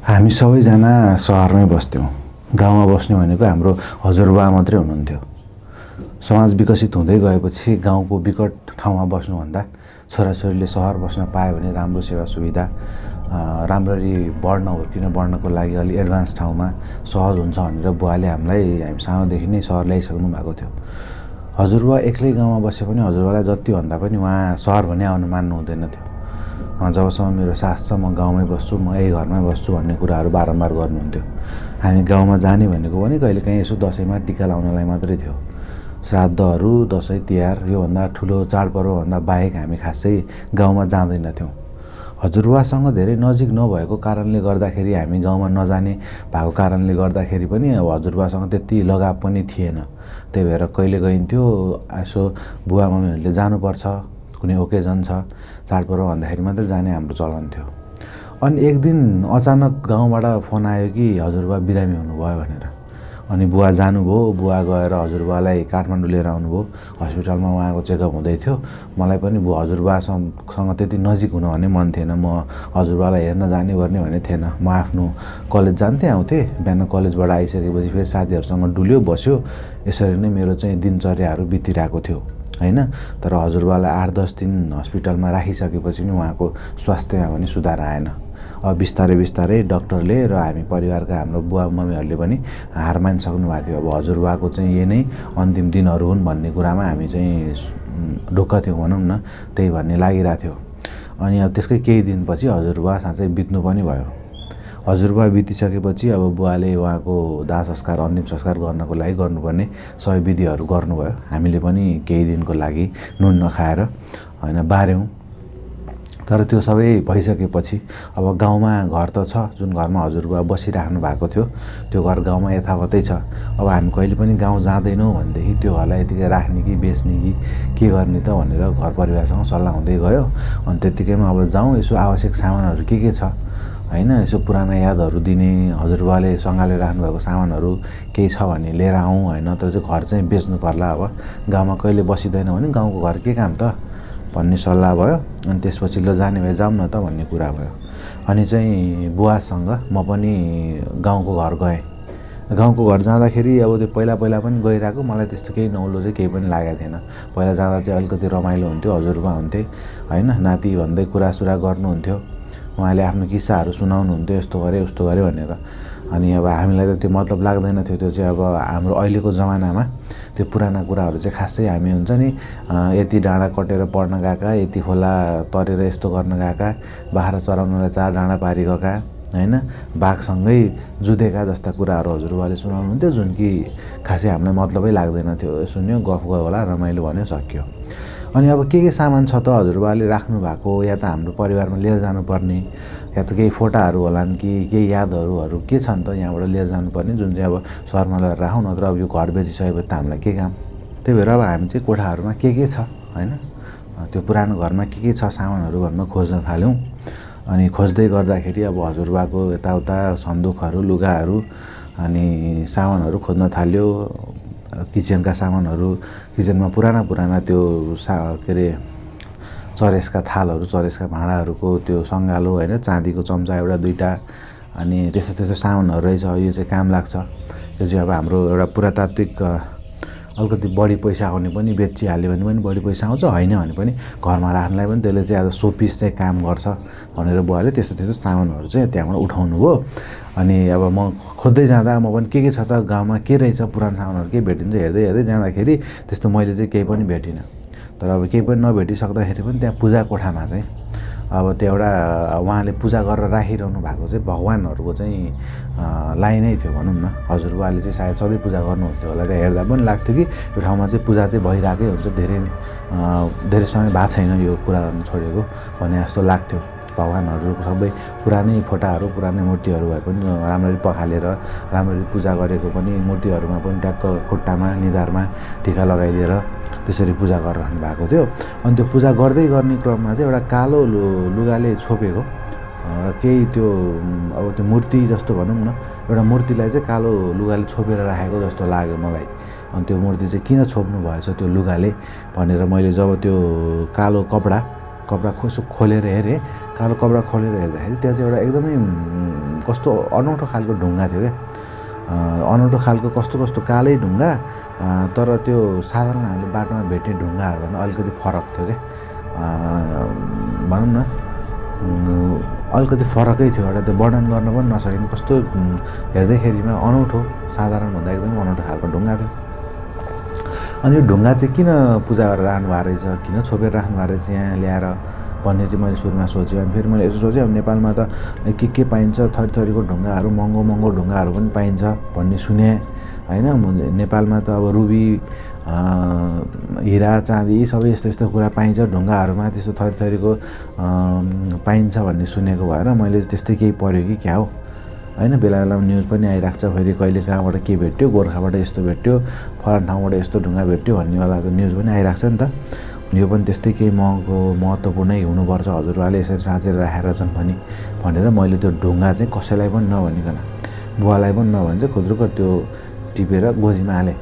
हामी सबैजना सहरमै बस्थ्यौँ। गाउँमा बस्ने भनेको हाम्रो हजुरबा मात्रै हुनुहुन्थ्यो। समाज विकसित हुँदै गएपछि गाउँको विकट ठाउँमा बस्नुभन्दा छोराछोरीले सहर बस्न पायो भने राम्रो सेवा सुविधा राम्ररी बढ्नको लागि अलि एडभान्स ठाउँमा सहज हुन्छ भनेर बुवाले हामी सानोदेखि नै सहर ल्याइसक्नु भएको थियो। हजुरबा एक्लै गाउँमा बसे पनि हजुरबालाई जति भन्दा पनि उहाँ सहर भने आउन मान्नु हुँदैन थियो। जबसम्म मेरो सास छ म गाउँमै बस्छु, म यही घरमै बस्छु भन्ने कुराहरू बारम्बार गर्नुहुन्थ्यो। हामी गाउँमा जाने भनेको पनि कहिलेकाहीँ यसो दसैँमा टिका लाउनलाई मात्रै थियो। श्राद्धहरू, दसैँ तिहार योभन्दा ठुलो चाडपर्वभन्दा बाहेक हामी खासै गाउँमा जाँदैनथ्यौँ। हजुरबासँग धेरै नजिक नभएको कारणले गर्दाखेरि हामी गाउँमा नजाने भएको कारणले गर्दाखेरि पनि अब हजुरबासँग त्यति लगाव पनि थिएन। त्यही भएर कहिले गइन्थ्यो यसो बुवा मम्मीहरूले जानुपर्छ, कुनै ओकेजन छ, चाडपर्व भन्दाखेरि मात्रै जाने हाम्रो चलन थियो। अनि एक दिन अचानक गाउँबाट फोन आयो कि हजुरबा बिरामी हुनुभयो भनेर। अनि बुवा जानुभयो। बुवा गएर हजुरबालाई काठमाडौँ लिएर आउनुभयो। हस्पिटलमा उहाँको चेकअप हुँदै थियो। मलाई पनि हजुरबासँग त्यति नजिक हुन भन्ने मन थिएन। म हजुरबालाई हेर्न जाने गर्ने भन्ने थिएन। म आफ्नो कलेज जान्थेँ आउँथेँ। बिहान कलेजबाट आइसकेपछि फेरि साथीहरूसँग डुल्यो बस्यो। यसरी नै मेरो चाहिँ दिनचर्याहरू बितिरहेको थियो हैन। तर हजुरबालाई 8-10 दिन हस्पिटलमा राखिसकेपछि पनि उहाँको स्वास्थ्यमा पनि सुधार आएन। अब बिस्तारै डाक्टरले र हामी परिवारका हाम्रो बुवा मम्मीहरूले पनि हार मानिसक्नु भएको थियो। अब हजुरबाको चाहिँ यही नै अन्तिम दिनहरू हुन् भन्ने कुरामा हामी चाहिँ ढुक्क थियौँ भनौँ न। त्यही भन्ने लागिरहेको थियो। अनि अब त्यसकै केही दिनपछि हजुरबा साँच्चै बित्नु पनि भयो। हजुरबा बितिसकेपछि अब बुवाले उहाँको दाह संस्कार अन्तिम संस्कार गर्नको लागि गर्नुपर्ने सबै विधिहरू गर्नुभयो। हामीले पनि केही दिनको लागि नुन नखाएर हैन बार्यौँ। तर त्यो सबै भइसकेपछि अब गाउँमा घर त छ, जुन घरमा हजुरबा बसिराख्नु भएको थियो त्यो घर गाउँमा यथावतै छ। अब हामी कहिले पनि गाउँ जाँदैनौँ भनेदेखि त्यो घरलाई यतिकै राख्ने कि बेच्ने कि के गर्ने त भनेर घर परिवारसँग सल्लाह हुँदै गयो। अनि त्यतिकैमा अब जाउँ, यसो आवश्यक सामानहरू के छ हैन, यसो पुराना यादहरू दिने, हजुरबाले सँगालेर राख्नुभएको सामानहरू केही छ भने लिएर आउँ हैन। तर त्यो घर चाहिँ बेच्नु पर्ला। अब गाउँमा कहिले बसिँदैन भने गाउँको घर के काम त भन्ने सल्लाह भयो। अनि त्यसपछि ल जाने भए जाउँ न त भन्ने कुरा भयो। अनि चाहिँ बुवासँग म पनि गाउँको घर गएँ। गाउँको घर जाँदाखेरि अब त्यो पहिला पनि गइरहेको, मलाई त्यस्तो केही नौलो चाहिँ केही पनि लागेको थिएन। पहिला जाँदा चाहिँ अलिकति रमाइलो हुन्थ्यो। हजुरबा हुन्थे हैन, नाति भन्दै कुरासुरा गर्नुहुन्थ्यो। उहाँले आफ्नो किस्साहरू सुनाउनुहुन्थ्यो, यस्तो गरे उस्तो गरे भनेर। अनि अब हामीलाई त त्यो मतलब लाग्दैन थियो। त्यो चाहिँ अब हाम्रो अहिलेको जमानामा त्यो पुराना कुराहरू चाहिँ खासै हामी हुन्छ नि यति डाँडा कटेर पढ्न गएका, यति खोला तरेर यस्तो गर्न गएका, बाख्रा चराउनलाई 4 डाँडा पारी गएका हैन, बाघसँगै जुधेका जस्ता कुराहरू हजुरबाले सुनाउनुहुन्थ्यो, जुन कि खासै हामीलाई मतलबै लाग्दैन थियो। सुन्यो, गफ गयो होला, रमाइलो भन्यो, सकियो। अनि अब के सामान छ त हजुरबाले राख्नु भएको, या त हाम्रो परिवारमा लिएर जानुपर्ने, या त केही फोटाहरू होलान् कि केही यादहरू के छन् त यहाँबाट लिएर जानुपर्ने, जुन चाहिँ अब सहरमा लगेर राखौँ, नत्र अब यो घर बेचिसकेपछि त हामीलाई के काम। त्यही भएर अब हामी चाहिँ कोठाहरूमा के छ हैन, त्यो पुरानो घरमा के छ सामानहरू भनेर खोज्न थाल्यौँ। अनि खोज्दै गर्दाखेरि अब हजुरबाको यताउता सन्दुकहरू, लुगाहरू अनि सामानहरू खोज्न थाल्यो। किचनका सामानहरू, किचनमा पुराना त्यो के अरे चरेसका थालहरू, चरेसका भाँडाहरूको त्यो सङ्गालो हैन, चाँदीको चम्चा एउटा दुईटा, अनि त्यस्तो सामानहरू रहेछ, यो चाहिँ काम लाग्छ। यो चाहिँ अब हाम्रो एउटा पुरातात्विक अलिकति बढी पैसा आउने पनि बेचिहाल्यो भने पनि बढी पैसा आउँछ, हैन भने पनि घरमा राख्नलाई पनि त्यसले चाहिँ एज अ सोपिस चाहिँ काम गर्छ भनेर बुवाले त्यस्तो सामानहरू चाहिँ त्यहाँबाट उठाउनु भयो। अनि अब म खोज्दै जाँदा म पनि के छ त गाउँमा के रहेछ पुरानो सामानहरू के भेटिन्छ हेर्दै जाँदाखेरि त्यस्तो मैले चाहिँ केही पनि भेटिनँ। तर अब केही पनि नभेटिसक्दाखेरि पनि त्यहाँ पूजा कोठामा चाहिँ अब त्यो एउटा उहाँले पूजा गरेर राखिरहनु भएको चाहिँ भगवान्हरूको चाहिँ लाइनै थियो भनौँ न। हजुरबाले चाहिँ सायद सधैँ पूजा गर्नुहुन्थ्यो होला। त्यहाँ हेर्दा पनि लाग्थ्यो कि यो ठाउँमा चाहिँ पूजा चाहिँ भइरहेकै हुन्छ, धेरै समय भएको छैन यो पूजा गर्न छोडेको भने जस्तो लाग्थ्यो। भगवान्हरू सबै पुरानै फोटाहरू, पुरानै मूर्तिहरू भए पनि राम्ररी पखालेर राम्ररी पूजा गरेको पनि मूर्तिहरूमा पनि ट्याक्क खुट्टामा निधारमा टिका लगाइदिएर त्यसरी पूजा गरिरहनु भएको थियो। अनि त्यो पूजा गर्दै गर्ने क्रममा चाहिँ एउटा कालो लुगाले छोपेको र केही त्यो अब त्यो मूर्ति जस्तो भनौँ न, एउटा मूर्तिलाई चाहिँ कालो लुगाले छोपेर राखेको जस्तो लाग्यो मलाई। अनि त्यो मूर्ति चाहिँ किन छोप्नु भएछ त्यो लुगाले भनेर मैले जब त्यो कालो कपडा कपडा खोलेर हेरेँ, कालो कपडा खोलेर हेर्दाखेरि त्यहाँ चाहिँ एउटा एकदमै कस्तो अनौठो खालको ढुङ्गा थियो क्या। अनौठो खालको कस्तो कालै ढुङ्गा, तर त्यो साधारण हामीले बाटोमा भेट्ने ढुङ्गाहरूभन्दा अलिकति फरक थियो क्या। भनौँ न अलिकति फरकै थियो एउटा, त्यो वर्णन गर्न पनि नसकिने कस्तो हेर्दैखेरिमा अनौठो, साधारणभन्दा एकदमै अनौठो खालको ढुङ्गा थियो। अनि यो ढुङ्गा चाहिँ किन पूजा गरेर राख्नु भएको रहेछ, किन छोपेर राख्नु भएको रहेछ यहाँ ल्याएर भन्ने चाहिँ मैले सुरुमा सोचेँ। अनि फेरि मैले यसो सोचेँ, अब नेपालमा त के पाइन्छ, थरीको ढुङ्गाहरू, महँगो ढुङ्गाहरू पनि पाइन्छ भन्ने सुने होइन। नेपालमा त अब रुबी, हिरा, चाँदी सबै यस्तो कुरा पाइन्छ, ढुङ्गाहरूमा त्यस्तो थरीको पाइन्छ भन्ने सुनेको भएर मैले त्यस्तै केही पऱ्यो कि क्या हो होइन। बेला बेलामा न्युज पनि आइरहेको छ, फेरि कहिले कहाँबाट के भेट्यो, गोर्खाबाट यस्तो भेट्यो, फलान ठाउँबाट यस्तो ढुङ्गा भेट्यो भन्नेवाला त न्युज पनि आइरहेको छ नि त। यो पनि त्यस्तै केही महत्त्वपूर्णै हुनुपर्छ, हजुरबाले यसरी साँचेर राखेर छन् भनेर मैले त्यो ढुङ्गा चाहिँ कसैलाई पनि नभनिकन, बुवालाई पनि नभन्छ, खुद्रुक त्यो टिपेर गोजीमा हालेँ।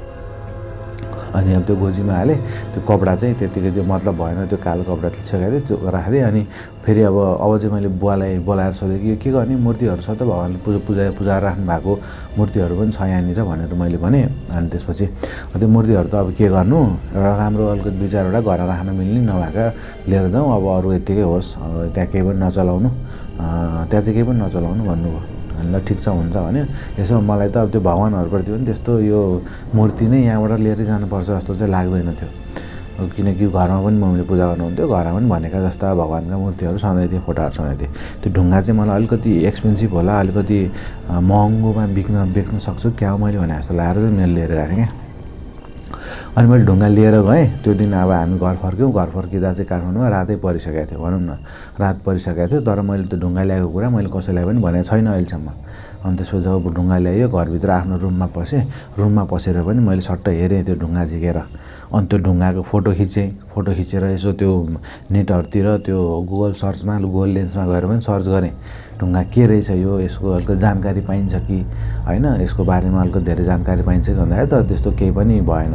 अनि अब त्यो गोजीमा हालेँ, त्यो कपडा चाहिँ त्यत्तिकै त्यो मतलब भएन, त्यो कालो कपडा छेकाइदिएँ, त्यो राखिदिएँ। अनि फेरि अब चाहिँ मैले बुवालाई बोलाएर सोधेँ कि यो के गर्ने, मूर्तिहरू छ त, भगवान्ले पूजा राख्नु भएको मूर्तिहरू पनि छ यहाँनिर भनेर मैले भनेँ। अनि त्यसपछि त्यो मूर्तिहरू त अब के गर्नु, एउटा राम्रो अलिकति दुई चारवटा घर राख्न मिल्ने नभएका लिएर जाउँ, अब अरू यत्तिकै होस्, त्यहाँ केही पनि नचलाउनु, त्यहाँ चाहिँ केही पनि नचलाउनु भन्नुभयो। ल ठिक छ हुन्छ भने। यसो मलाई त अब त्यो भगवान्हरूप्रति पनि त्यस्तो यो मूर्ति नै यहाँबाट लिएरै जानुपर्छ जस्तो चाहिँ लाग्दैन थियो, किनकि घरमा पनि मम्मीले पूजा गर्नुहुन्थ्यो, घरमा पनि भनेका जस्ता भगवान्का मूर्तिहरू सधैँ थिए, फोटाहरू सधैँ थिए। त्यो ढुङ्गा चाहिँ मलाई अलिकति एक्सपेन्सिभ होला, अलिकति महँगोमा बेच्न सक्छु क्या मैले भने जस्तो लागेर चाहिँ मैले लिएर गएको थिएँ क्या। अनि मैले ढुङ्गा लिएर गएँ। त्यो दिन अब हामी घर फर्क्यौँ, घर फर्किँदा चाहिँ काठमाडौँमा रातै परिसकेको थियो, भनौँ न रात परिसकेको थियो। तर मैले त्यो ढुङ्गा ल्याएको कुरा मैले कसैलाई पनि भनेको छैन अहिलेसम्म। अनि त्यसपछि जब ढुङ्गा ल्यायो, घरभित्र आफ्नो रुममा पसेँ, रुममा पसेर पनि मैले सट्ट हेरेँ त्यो ढुङ्गा झिकेर। अनि त्यो ढुङ्गाको फोटो खिचेर यसो त्यो नेटहरूतिर त्यो गुगल सर्चमा, गुगल लेन्समा गएर पनि सर्च गरेँ, ढुङ्गा के रहेछ यो, यसको अलिकति जानकारी पाइन्छ कि होइन, यसको बारेमा अलिकति धेरै जानकारी पाइन्छ कि भन्दाखेरि त त्यस्तो केही पनि भएन।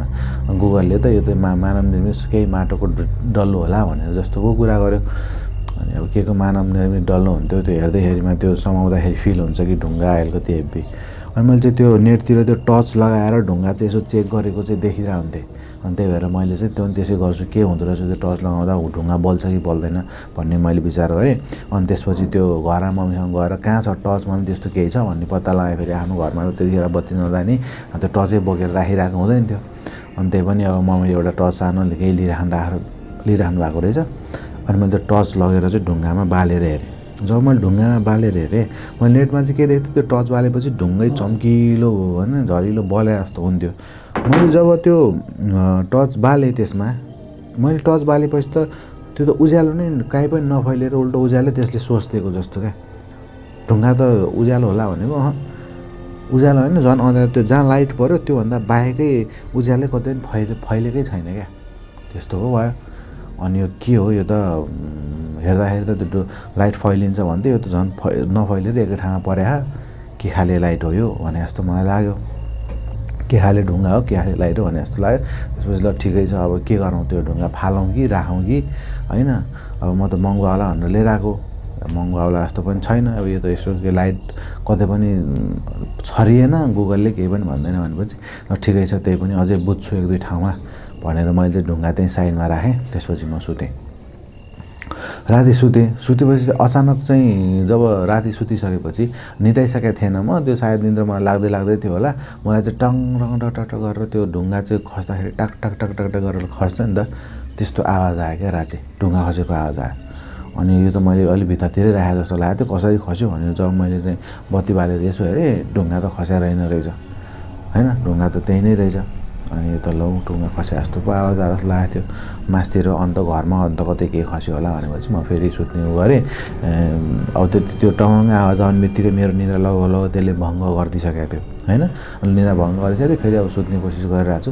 गुगलले त यो त मानव निर्मित केही माटोको डल्लो होला भनेर जस्तोको कुरा गर्यो। अनि अब के को मानव निर्मित डल्लो हुन्थ्यो, त्यो हेर्दैखेरिमा त्यो समाउँदाखेरि फिल हुन्छ कि ढुङ्गा अलिकति हेभी। अनि मैले चाहिँ त्यो नेटतिर त्यो टर्च लगाएर ढुङ्गा चाहिँ यसो चेक गरेको चाहिँ देखिरहेको हुन्थेँ। अनि त्यही भएर मैले चाहिँ त्यो त्यसै गर्छु, के हुँदो रहेछ त्यो टर्च लगाउँदा ढुङ्गा बल्छ कि बल्दैन भन्ने मैले विचार गरेँ। अनि त्यसपछि त्यो घरमा मम्मीसँग गएर कहाँ छ टर्च, मम्मी त्यस्तो केही छ भन्ने पत्ता लगाएँ। फेरि आफ्नो घरमा त त्यतिखेर बत्ती नजाने, त्यो टर्चै बोकेर राखिरहेको हुँदैन थियो। अनि त्यही पनि अब मम्मीले एउटा टर्च सानो केही लिइराख्नु भएको रहेछ। अनि मैले त्यो टर्च लगेर चाहिँ ढुङ्गामा बालेर हेरेँ। जब मैले ढुङ्गामा बालेर हेरेँ, मैले नेटमा चाहिँ के देखेँ, त्यो टर्च बालेपछि ढुङ्गै चम्किलो होइन, झरिलो बले जस्तो हुन्थ्यो। मैले जब त्यो टर्च बालेँ, त्यसमा मैले टर्च बालेपछि त त्यो त उज्यालो नै काहीँ पनि नफैलिएर उल्टो उज्यालो त्यसले सोच्दिएको जस्तो क्या। ढुङ्गा त उज्यालो होला भनेको उज्यालो होइन, झन् अँध्यारो, त्यो जहाँ लाइट पऱ्यो त्योभन्दा बाहेकै उज्यालै कतै फैलेकै छैन क्या, त्यस्तो हो भयो। अनि यो के हो, यो त हेर्दाखेरि त त्यो लाइट फैलिन्छ भन्थ्यो, यो त झन् नफैलेर एकै ठाउँमा परेहा के खाले लाइट हो यो भने जस्तो मलाई लाग्यो। के खाले ढुङ्गा हो, के खाले लाइट हो भने जस्तो लाग्यो। त्यसपछि ल ठिकै छ, अब के गरौँ, त्यो ढुङ्गा फालौँ कि राखौँ कि होइन। अब म त महँगो होला भनेर लिएर आएको, महँगो होला जस्तो पनि छैन। अब यो त यसो के लाइट कतै पनि छरिएन, गुगलले केही पनि भन्दैन भनेपछि ल ठिकै छ, त्यही पनि अझै बुझ्छु एक दुई ठाउँमा भनेर मैले चाहिँ ढुङ्गा त्यहीँ साइडमा राखेँ। त्यसपछि म सुतेँ। राति सुतेपछि अचानक चाहिँ जब राति सुतिसकेपछि निदाइसकेको थिएन म, त्यो सायद निद्रा मलाई लाग्दै थियो होला। मलाई चाहिँ टङ टक गरेर त्यो ढुङ्गा चाहिँ खस्दाखेरि टक टक गरेर खस्छ नि त, त्यस्तो आवाज आयो क्या राति, ढुङ्गा खसेको आवाज आयो। अनि यो त मैले अलिक भित्रतिरै राखेँ जस्तो लाग्यो, त्यो कसरी खस्यो भनेर जब मैले चाहिँ बत्ती बालेर यसो हेरेँ, ढुङ्गा त खसेर रहेन रहेछ होइन, ढुङ्गा त त्यही नै रहेछ। अनि यो त लौ ढुङ्गा खसे जस्तो पो आवाज आएर जस्तो लागेको थियो मासतिर। अन्त घरमा अन्त कतै केही खस्यो होला भनेपछि म फेरि सुत्ने गरेँ। अब त्यो टङ्ग आवाज आउने बित्तिकै मेरो निद्रा लगभग त्यसले भङ्ग गरिदिइसकेको थियो होइन। अनि निद्रा भङ्ग गरिसकेको थियो, फेरि अब सुत्ने कोसिस गरिरहेको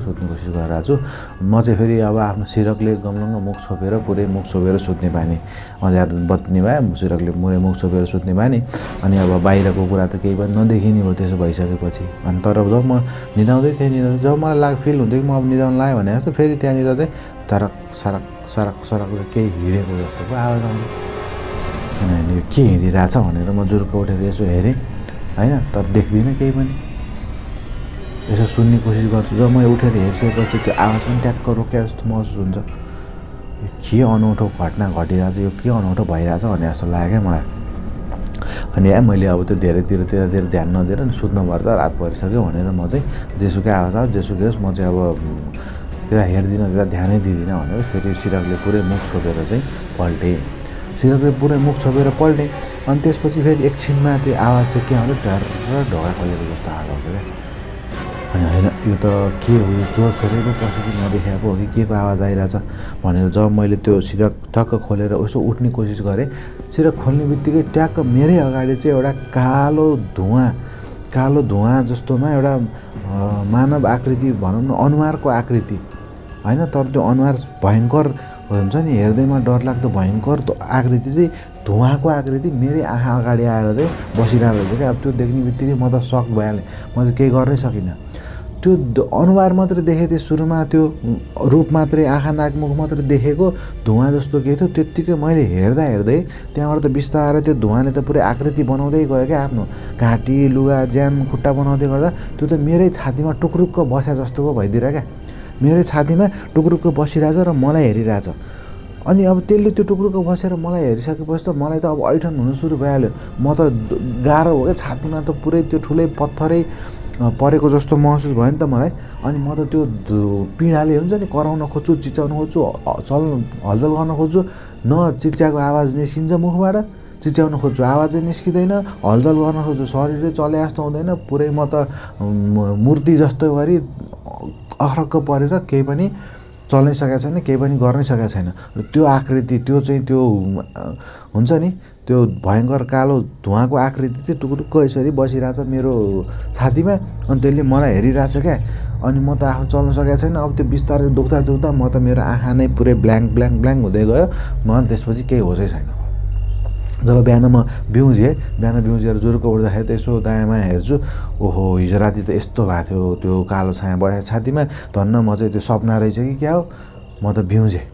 छु। म चाहिँ फेरि अब आफ्नो सिरकले गम्लङ्ग मुख छोपेर, पुरै मुख छोपेर सुत्ने बानी, अँध्यारो बत्ती निभायो, सिरकले पुरै मुख छोपेर सुत्ने बानी। अनि अब बाहिरको कुरा त केही पनि नदेखिने भयो त्यसो भइसकेपछि। अनि तर जब म निदाउँदै थिएँ, जब मलाई फिल हुन्थ्यो कि म अब निदाउनु लाग्यो भने जस्तो, फेरि त्यहाँनिर चाहिँ तरक सरक सरक सरक केही हिँडेको जस्तो पो आवाज आउँछ। किनभने के हिँडिरहेछ भनेर म जुर्क उठेर यसो हेरेँ होइन, तर देख्दिनँ केही पनि। यसो सुन्ने कोसिस गर्छु, जब म उठेर हेरिसकेपछि त्यो आवाज पनि ट्याक्क रोक्या जस्तो महसुस हुन्छ। यो के अनौठो घटना घटिरहेछ, यो के अनौठो भइरहेछ भने जस्तो लाग्यो क्या मलाई। अनि मैले अब त्यो त्यतातिर ध्यान नदिएर सुत्नुपर्छ, रात परिसक्यो भनेर म चाहिँ जेसुकै आवाज आओस् जेसुकै होस् म चाहिँ अब त्यता हेर्दिनँ, त्यता ध्यानै दिँदिनँ भनेर फेरि सिरकले पुरै मुख छोपेर चाहिँ पल्टेँ। सिरकले पुरै मुख छोपेर पल्टेँ। अनि त्यसपछि फेरि एकछिनमा त्यो आवाज चाहिँ के आउँछ, डर ढोका खोलेको जस्तो आवाज आउँछ क्या। अनि होइन यो त के हो, यो चोरसोरै पो पस्यो कि नदेखाएको हो कि के को आवाज आइरहेछ भनेर जब मैले त्यो सिरक टक्क खोलेर यसो उठ्ने कोसिस गरेँ, सिरक खोल्ने बित्तिकै ट्याक्क मेरै अगाडि चाहिँ एउटा कालो धुवाँ जस्तोमा एउटा मानव आकृति भनौँ न, अनुहारको आकृति होइन, तर त्यो अनुहार भयङ्कर हुन्छ नि, हेर्दैमा डरलाग्दो भयङ्कर आकृति चाहिँ धुवाँको आकृति मेरै आँखा अगाडि आएर चाहिँ बसिरहेको रहेछ क्या। अब त्यो देख्ने बित्तिकै म त सक भइहालेँ, म त केही गर्नै सकिनँ। त्यो अनुहार मात्रै देखेँ, त्यो सुरुमा त्यो रूप मात्रै, आँखा नाक मुख मात्रै देखेको धुवाँ जस्तो के थियो, त्यत्तिकै मैले हेर्दै त्यहाँबाट त बिस्तारै त्यो धुवाँले त पुरै आकृति बनाउँदै गयो क्या, आफ्नो घाँटी लुगा ज्यान खुट्टा बनाउँदै गर्दा त्यो त मेरै छातीमा टुक्रुक्क बस्या जस्तो पो भइदिएर क्या। मेरै छातीमा टुक्रुक्क बसिरहेछ र मलाई हेरिरहेछ। अनि अब त्यसले त्यो टुक्रुक्क बसेर मलाई हेरिसकेपछि त मलाई त अब ऐठन हुनु सुरु भइहाल्यो। म त गाह्रो हो क्या, छातीमा त पुरै त्यो ठुलै पत्थरै परेको जस्तो महसुस भयो नि त मलाई। अनि म त त्यो पीडाले हुन्छ नि, कराउन खोज्छु, चिच्याउन खोज्छु, हलचल गर्न खोज्छु, न चिच्याको आवाज निस्किन्छ मुखबाट, चिच्याउन खोज्छु आवाजै निस्किँदैन, हलचल गर्न खोज्छु शरीरै चले जस्तो हुँदैन, पुरै म त मूर्ति जस्तो गरी अख्रक्क परेर केही पनि चल्नै सकेको छैन, केही पनि गर्नै सकेको छैन। र त्यो आकृति त्यो चाहिँ त्यो हुन्छ नि, त्यो भयङ्कर कालो धुवाँको आकृति चाहिँ टुक्रुक्क यसरी बसिरहेछ मेरो छातीमा। अनि त्यसले मलाई हेरिरहेछ क्या। अनि म त आफू चल्न सकेको छैन। अब त्यो बिस्तारै दुख्दा म त मेरो आँखा नै पुरै ब्ल्याङ्क हुँदै गयो। मलाई त्यसपछि केही होसै छैन। जब बिहान म बिउजिएर जुरुको उठ्दाखेरि त्यसो दायाँमा हेर्छु, ओहो हिजो राति त यस्तो भएको थियो, त्यो कालो छाया बसेको छातीमा, धन्न म चाहिँ त्यो सपना रहेछ कि क्या हो, म त बिउजेँ,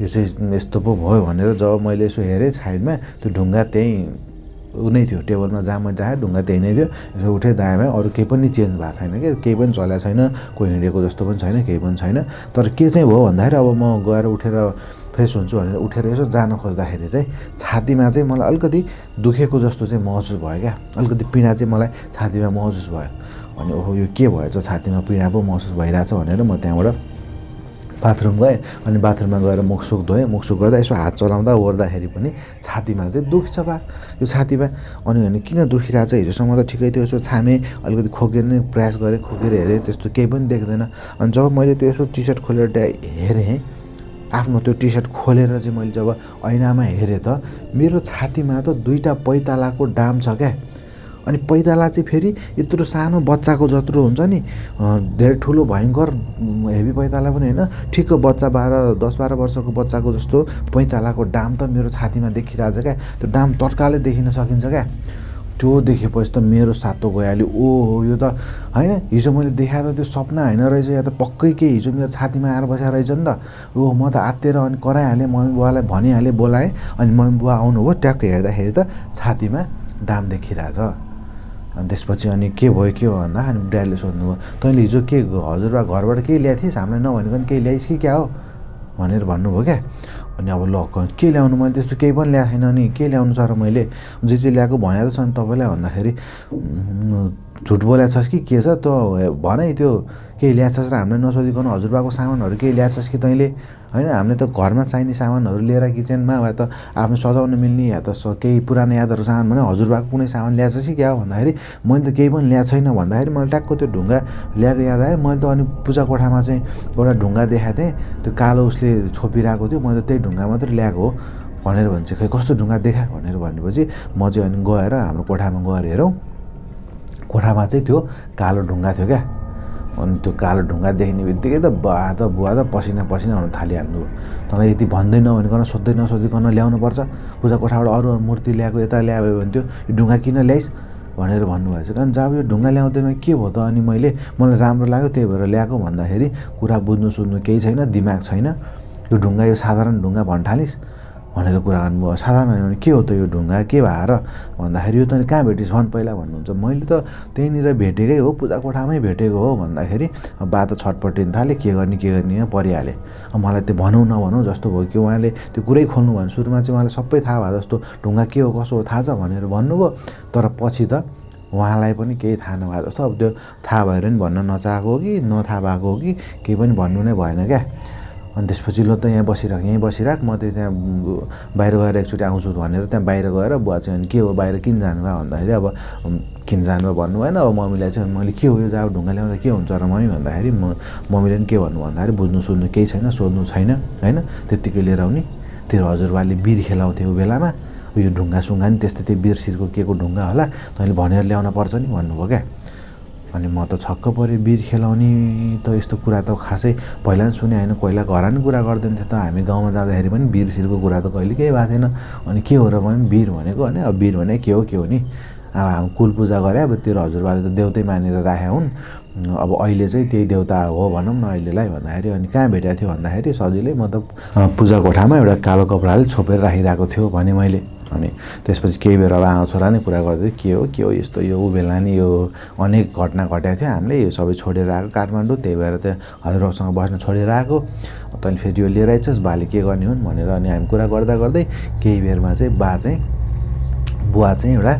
यो चाहिँ यस्तो पो भयो भनेर जब मैले यसो हेरेँ साइडमा त्यो ढुङ्गा त्यहीँ नै थियो, टेबलमा जहाँ मैले राखेँ ढुङ्गा त्यहीँ नै थियो। यसो उठेँ दायाँमा, अरू केही पनि चेन्ज भएको छैन कि, केही पनि चलेको छैन, कोही हिँडेको जस्तो पनि छैन, केही पनि छैन। तर के चाहिँ भयो भन्दाखेरि अब म गएर उठेर फ्रेस हुन्छु भनेर उठेर यसो जान खोज्दाखेरि चाहिँ छातीमा चाहिँ मलाई अलिकति दुखेको जस्तो चाहिँ महसुस भयो क्या। अलिकति पीडा चाहिँ मलाई छातीमा महसुस भयो। अनि ओहो यो के भएछ, छातीमा पीडा पो महसुस भइरहेछ भनेर म त्यहाँबाट बाथरुम गएँ। अनि बाथरुममा गएर मुखसुख धोएँ। मुखसुख गर्दा यसो हात चलाउँदा ओर्दाखेरि पनि छातीमा चाहिँ दुख्छ बा यो छातीमा। अनि किन दुखिरहेछ, हिजोसम्म त ठिकै थियो, यसो छामेँ, अलिकति खोकिने प्रयास गरेँ, खोकेर हेरेँ, त्यस्तो केही पनि देख्दैन। अनि जब मैले त्यो यसो टी सर्ट खोलेर हेरेँ, आफ्नो त्यो टी सर्ट खोलेर चाहिँ मैले जब ऐनामा हेरेँ त मेरो छातीमा त 2टा पैतालाको डाम छ क्या। अनि पैताला चाहिँ फेरि यत्रो सानो बच्चाको जत्रो हुन्छ नि, धेरै ठुलो भयङ्कर हेभी पैताला पनि होइन, ठिक्क बच्चा 10-12 वर्षको बच्चाको जस्तो पैतालाको डाम त मेरो छातीमा देखिरहेछ क्या। त्यो डाम तत्कालै देखिन सकिन्छ क्या। त्यो देखेपछि त मेरो सातो गइहाल्यो। ओहो यो त होइन, हिजो मैले देखाएको त त्यो सपना होइन रहेछ, या त पक्कै के हिजो मेरो छातीमा आएर बसेको रहेछ नि त। ओहो म त आत्तिएर अनि कराइहालेँ, मम्मी बुवालाई भनिहालेँ, बोलाएँ। अनि मम्मी बुवा आउनुभयो, ट्याक्क हेर्दाखेरि त छातीमा डाम देखिरहेछ। अनि त्यसपछि अनि के भयो भन्दा अनि ड्याडीले सोध्नुभयो, तैँले हिजो के हजुरबा घरबाट केही ल्याएको थिइस्, हामीलाई नभनिकन केही ल्याइस् कि क्या हो भनेर भन्नुभयो क्या। अनि अब ल के ल्याउनु, मैले त्यस्तो केही पनि ल्याएको छैन, अनि के ल्याउनु छ र, मैले जे ल्याएको भनेको छ नि तपाईँलाई भन्दाखेरि झुट बोलेको छस् कि के छ त भनै, त्यो केही ल्याएछस् र हामीलाई नसोधिकन हजुरबाको सामानहरू केही ल्याएछस् कि तैँले होइन, हामीले त घरमा चाहिने सामानहरू लिएर किचनमा वा त आफ्नो सजाउन मिल्ने या त केही पुरानो यादहरू सामान भने हजुरबाको कुनै सामान ल्याएछस् कि क्या हो भन्दाखेरि मैले त केही पनि ल्याएको छैन भन्दाखेरि मलाई ट्याक्क त्यो ढुङ्गा ल्याएको याद आयो। मैले त अनि पूजा कोठामा चाहिँ एउटा ढुङ्गा देखाएको थिएँ, त्यो कालो उसले छोपिरहेको थियो, मैले त त्यही ढुङ्गा मात्रै ल्याएको हो भनेर भन्छ। खै कस्तो ढुङ्गा देखा भनेर भनेपछि म चाहिँ अनि गएर हाम्रो कोठामा गएर हेरौँ, कोठामा चाहिँ त्यो कालो ढुङ्गा थियो क्या। अनि त्यो कालो ढुङ्गा देख्ने बित्तिकै त बुवा त पसिना हुन थालिहाल्नु। तँलाई यति भन्दै नभनिकन सोध्दै नसोधिकन ल्याउनुपर्छ, पूजा कोठाबाट अरू मूर्ति ल्याएको यता ल्यायो भने त्यो ढुङ्गा किन ल्याइस् भनेर भन्नुभएछ। अनि जब यो ढुङ्गा ल्याउँदैमा के भयो त, अनि मलाई राम्रो लाग्यो त्यही भएर ल्याएको भन्दाखेरि कुरा बुझ्नु सुन्नु केही छैन, दिमाग छैन। यो ढुङ्गा यो साधारण ढुङ्गा भन्ठालिस् भनेर कुरा गर्नुभयो। साधारण भने के हो त यो ढुङ्गा के भएर भन्दाखेरि यो तैँले कहाँ भेटिस् भन् पहिला भन्नुहुन्छ। मैले त त्यहीँनिर भेटेकै हो, पूजा कोठामै भेटेको हो भन्दाखेरि बा त छटपटिन थाले के गर्ने यहाँ परिहालेँ। मलाई त्यो भनौँ नभनौँ जस्तो भयो कि उहाँले त्यो कुरै खोल्नु भने सुरुमा चाहिँ उहाँले सबै थाहा भयो जस्तो ढुङ्गा के हो कसो हो थाहा छ भनेर भन्नुभयो। तर पछि त उहाँलाई पनि केही थाहा नभए जस्तो अब त्यो थाहा भएर नि भन्न नचाहेको हो कि नथाहा भएको हो कि केही पनि भन्नु नै भएन क्या। अनि त्यसपछि ल त यहीँ बसिराख म त त्यहाँ बाहिर गएर एकचोटि आउँछु भनेर त्यहाँ बाहिर गएर बुवा चाहिँ अनि के हो बाहिर किन जानुभयो भन्दाखेरि अब किन जानुभयो भन्नु भएन। अब मम्मीलाई चाहिँ मैले के हो यो जाब ढुङ्गा ल्याउँदा के हुन्छ र मम्मी भन्दाखेरि मम्मीले पनि के भन्नु भन्दाखेरि बुझ्नु सुन्नु केही छैन सोध्नु छैन होइन त्यत्तिकै लिएर आउने। तेरो हजुरबाले बिर खेलाउँथे ऊ बेलामा यो ढुङ्गा सुङ्गा नि त्यस्तै त्यो बिर्सिरको के को ढुङ्गा होला तैँले भनेर ल्याउन पर्छ नि भन्नुभयो क्या। अनि म त छक्क परेँ। बिर खेलाउने त यस्तो कुरा त खासै पहिला पनि सुने होइन, पहिला घरमा पनि कुरा गर्दैन थियो त। हामी गाउँमा जाँदाखेरि पनि बिरसिरको कुरा त कहिले केही भएको थिएन। अनि के हो र भने बिर भनेको भने अब बिर भने के हो नि अब हामी कुल पूजा गरे अब तेरो हजुरबाले त देउतै मानेर राखेका हुन् अब अहिले चाहिँ त्यही देउता हो भनौँ न अहिलेलाई भन्दाखेरि। अनि कहाँ भेटेको थियो भन्दाखेरि सजिलै म त पूजा कोठामा एउटा कालो कपडाले छोपेर राखिरहेको थियो भने मैले। अनि त्यसपछि केही बेर अब आमा छोरा नै कुरा गर्दै के हो यस्तो यो ऊ बेला नि यो अनेक घटना घटेको थियो हामीले यो सबै छोडेर आएको काठमाडौँ त्यही भएर त हजुरहरूसँग बस्न छोडेर आएको तैँले फेरि यो लिएर आइछस् बाले के गर्ने हुन् भनेर। अनि हामी कुरा गर्दा गर्दै केही बेरमा चाहिँ बुवा चाहिँ एउटा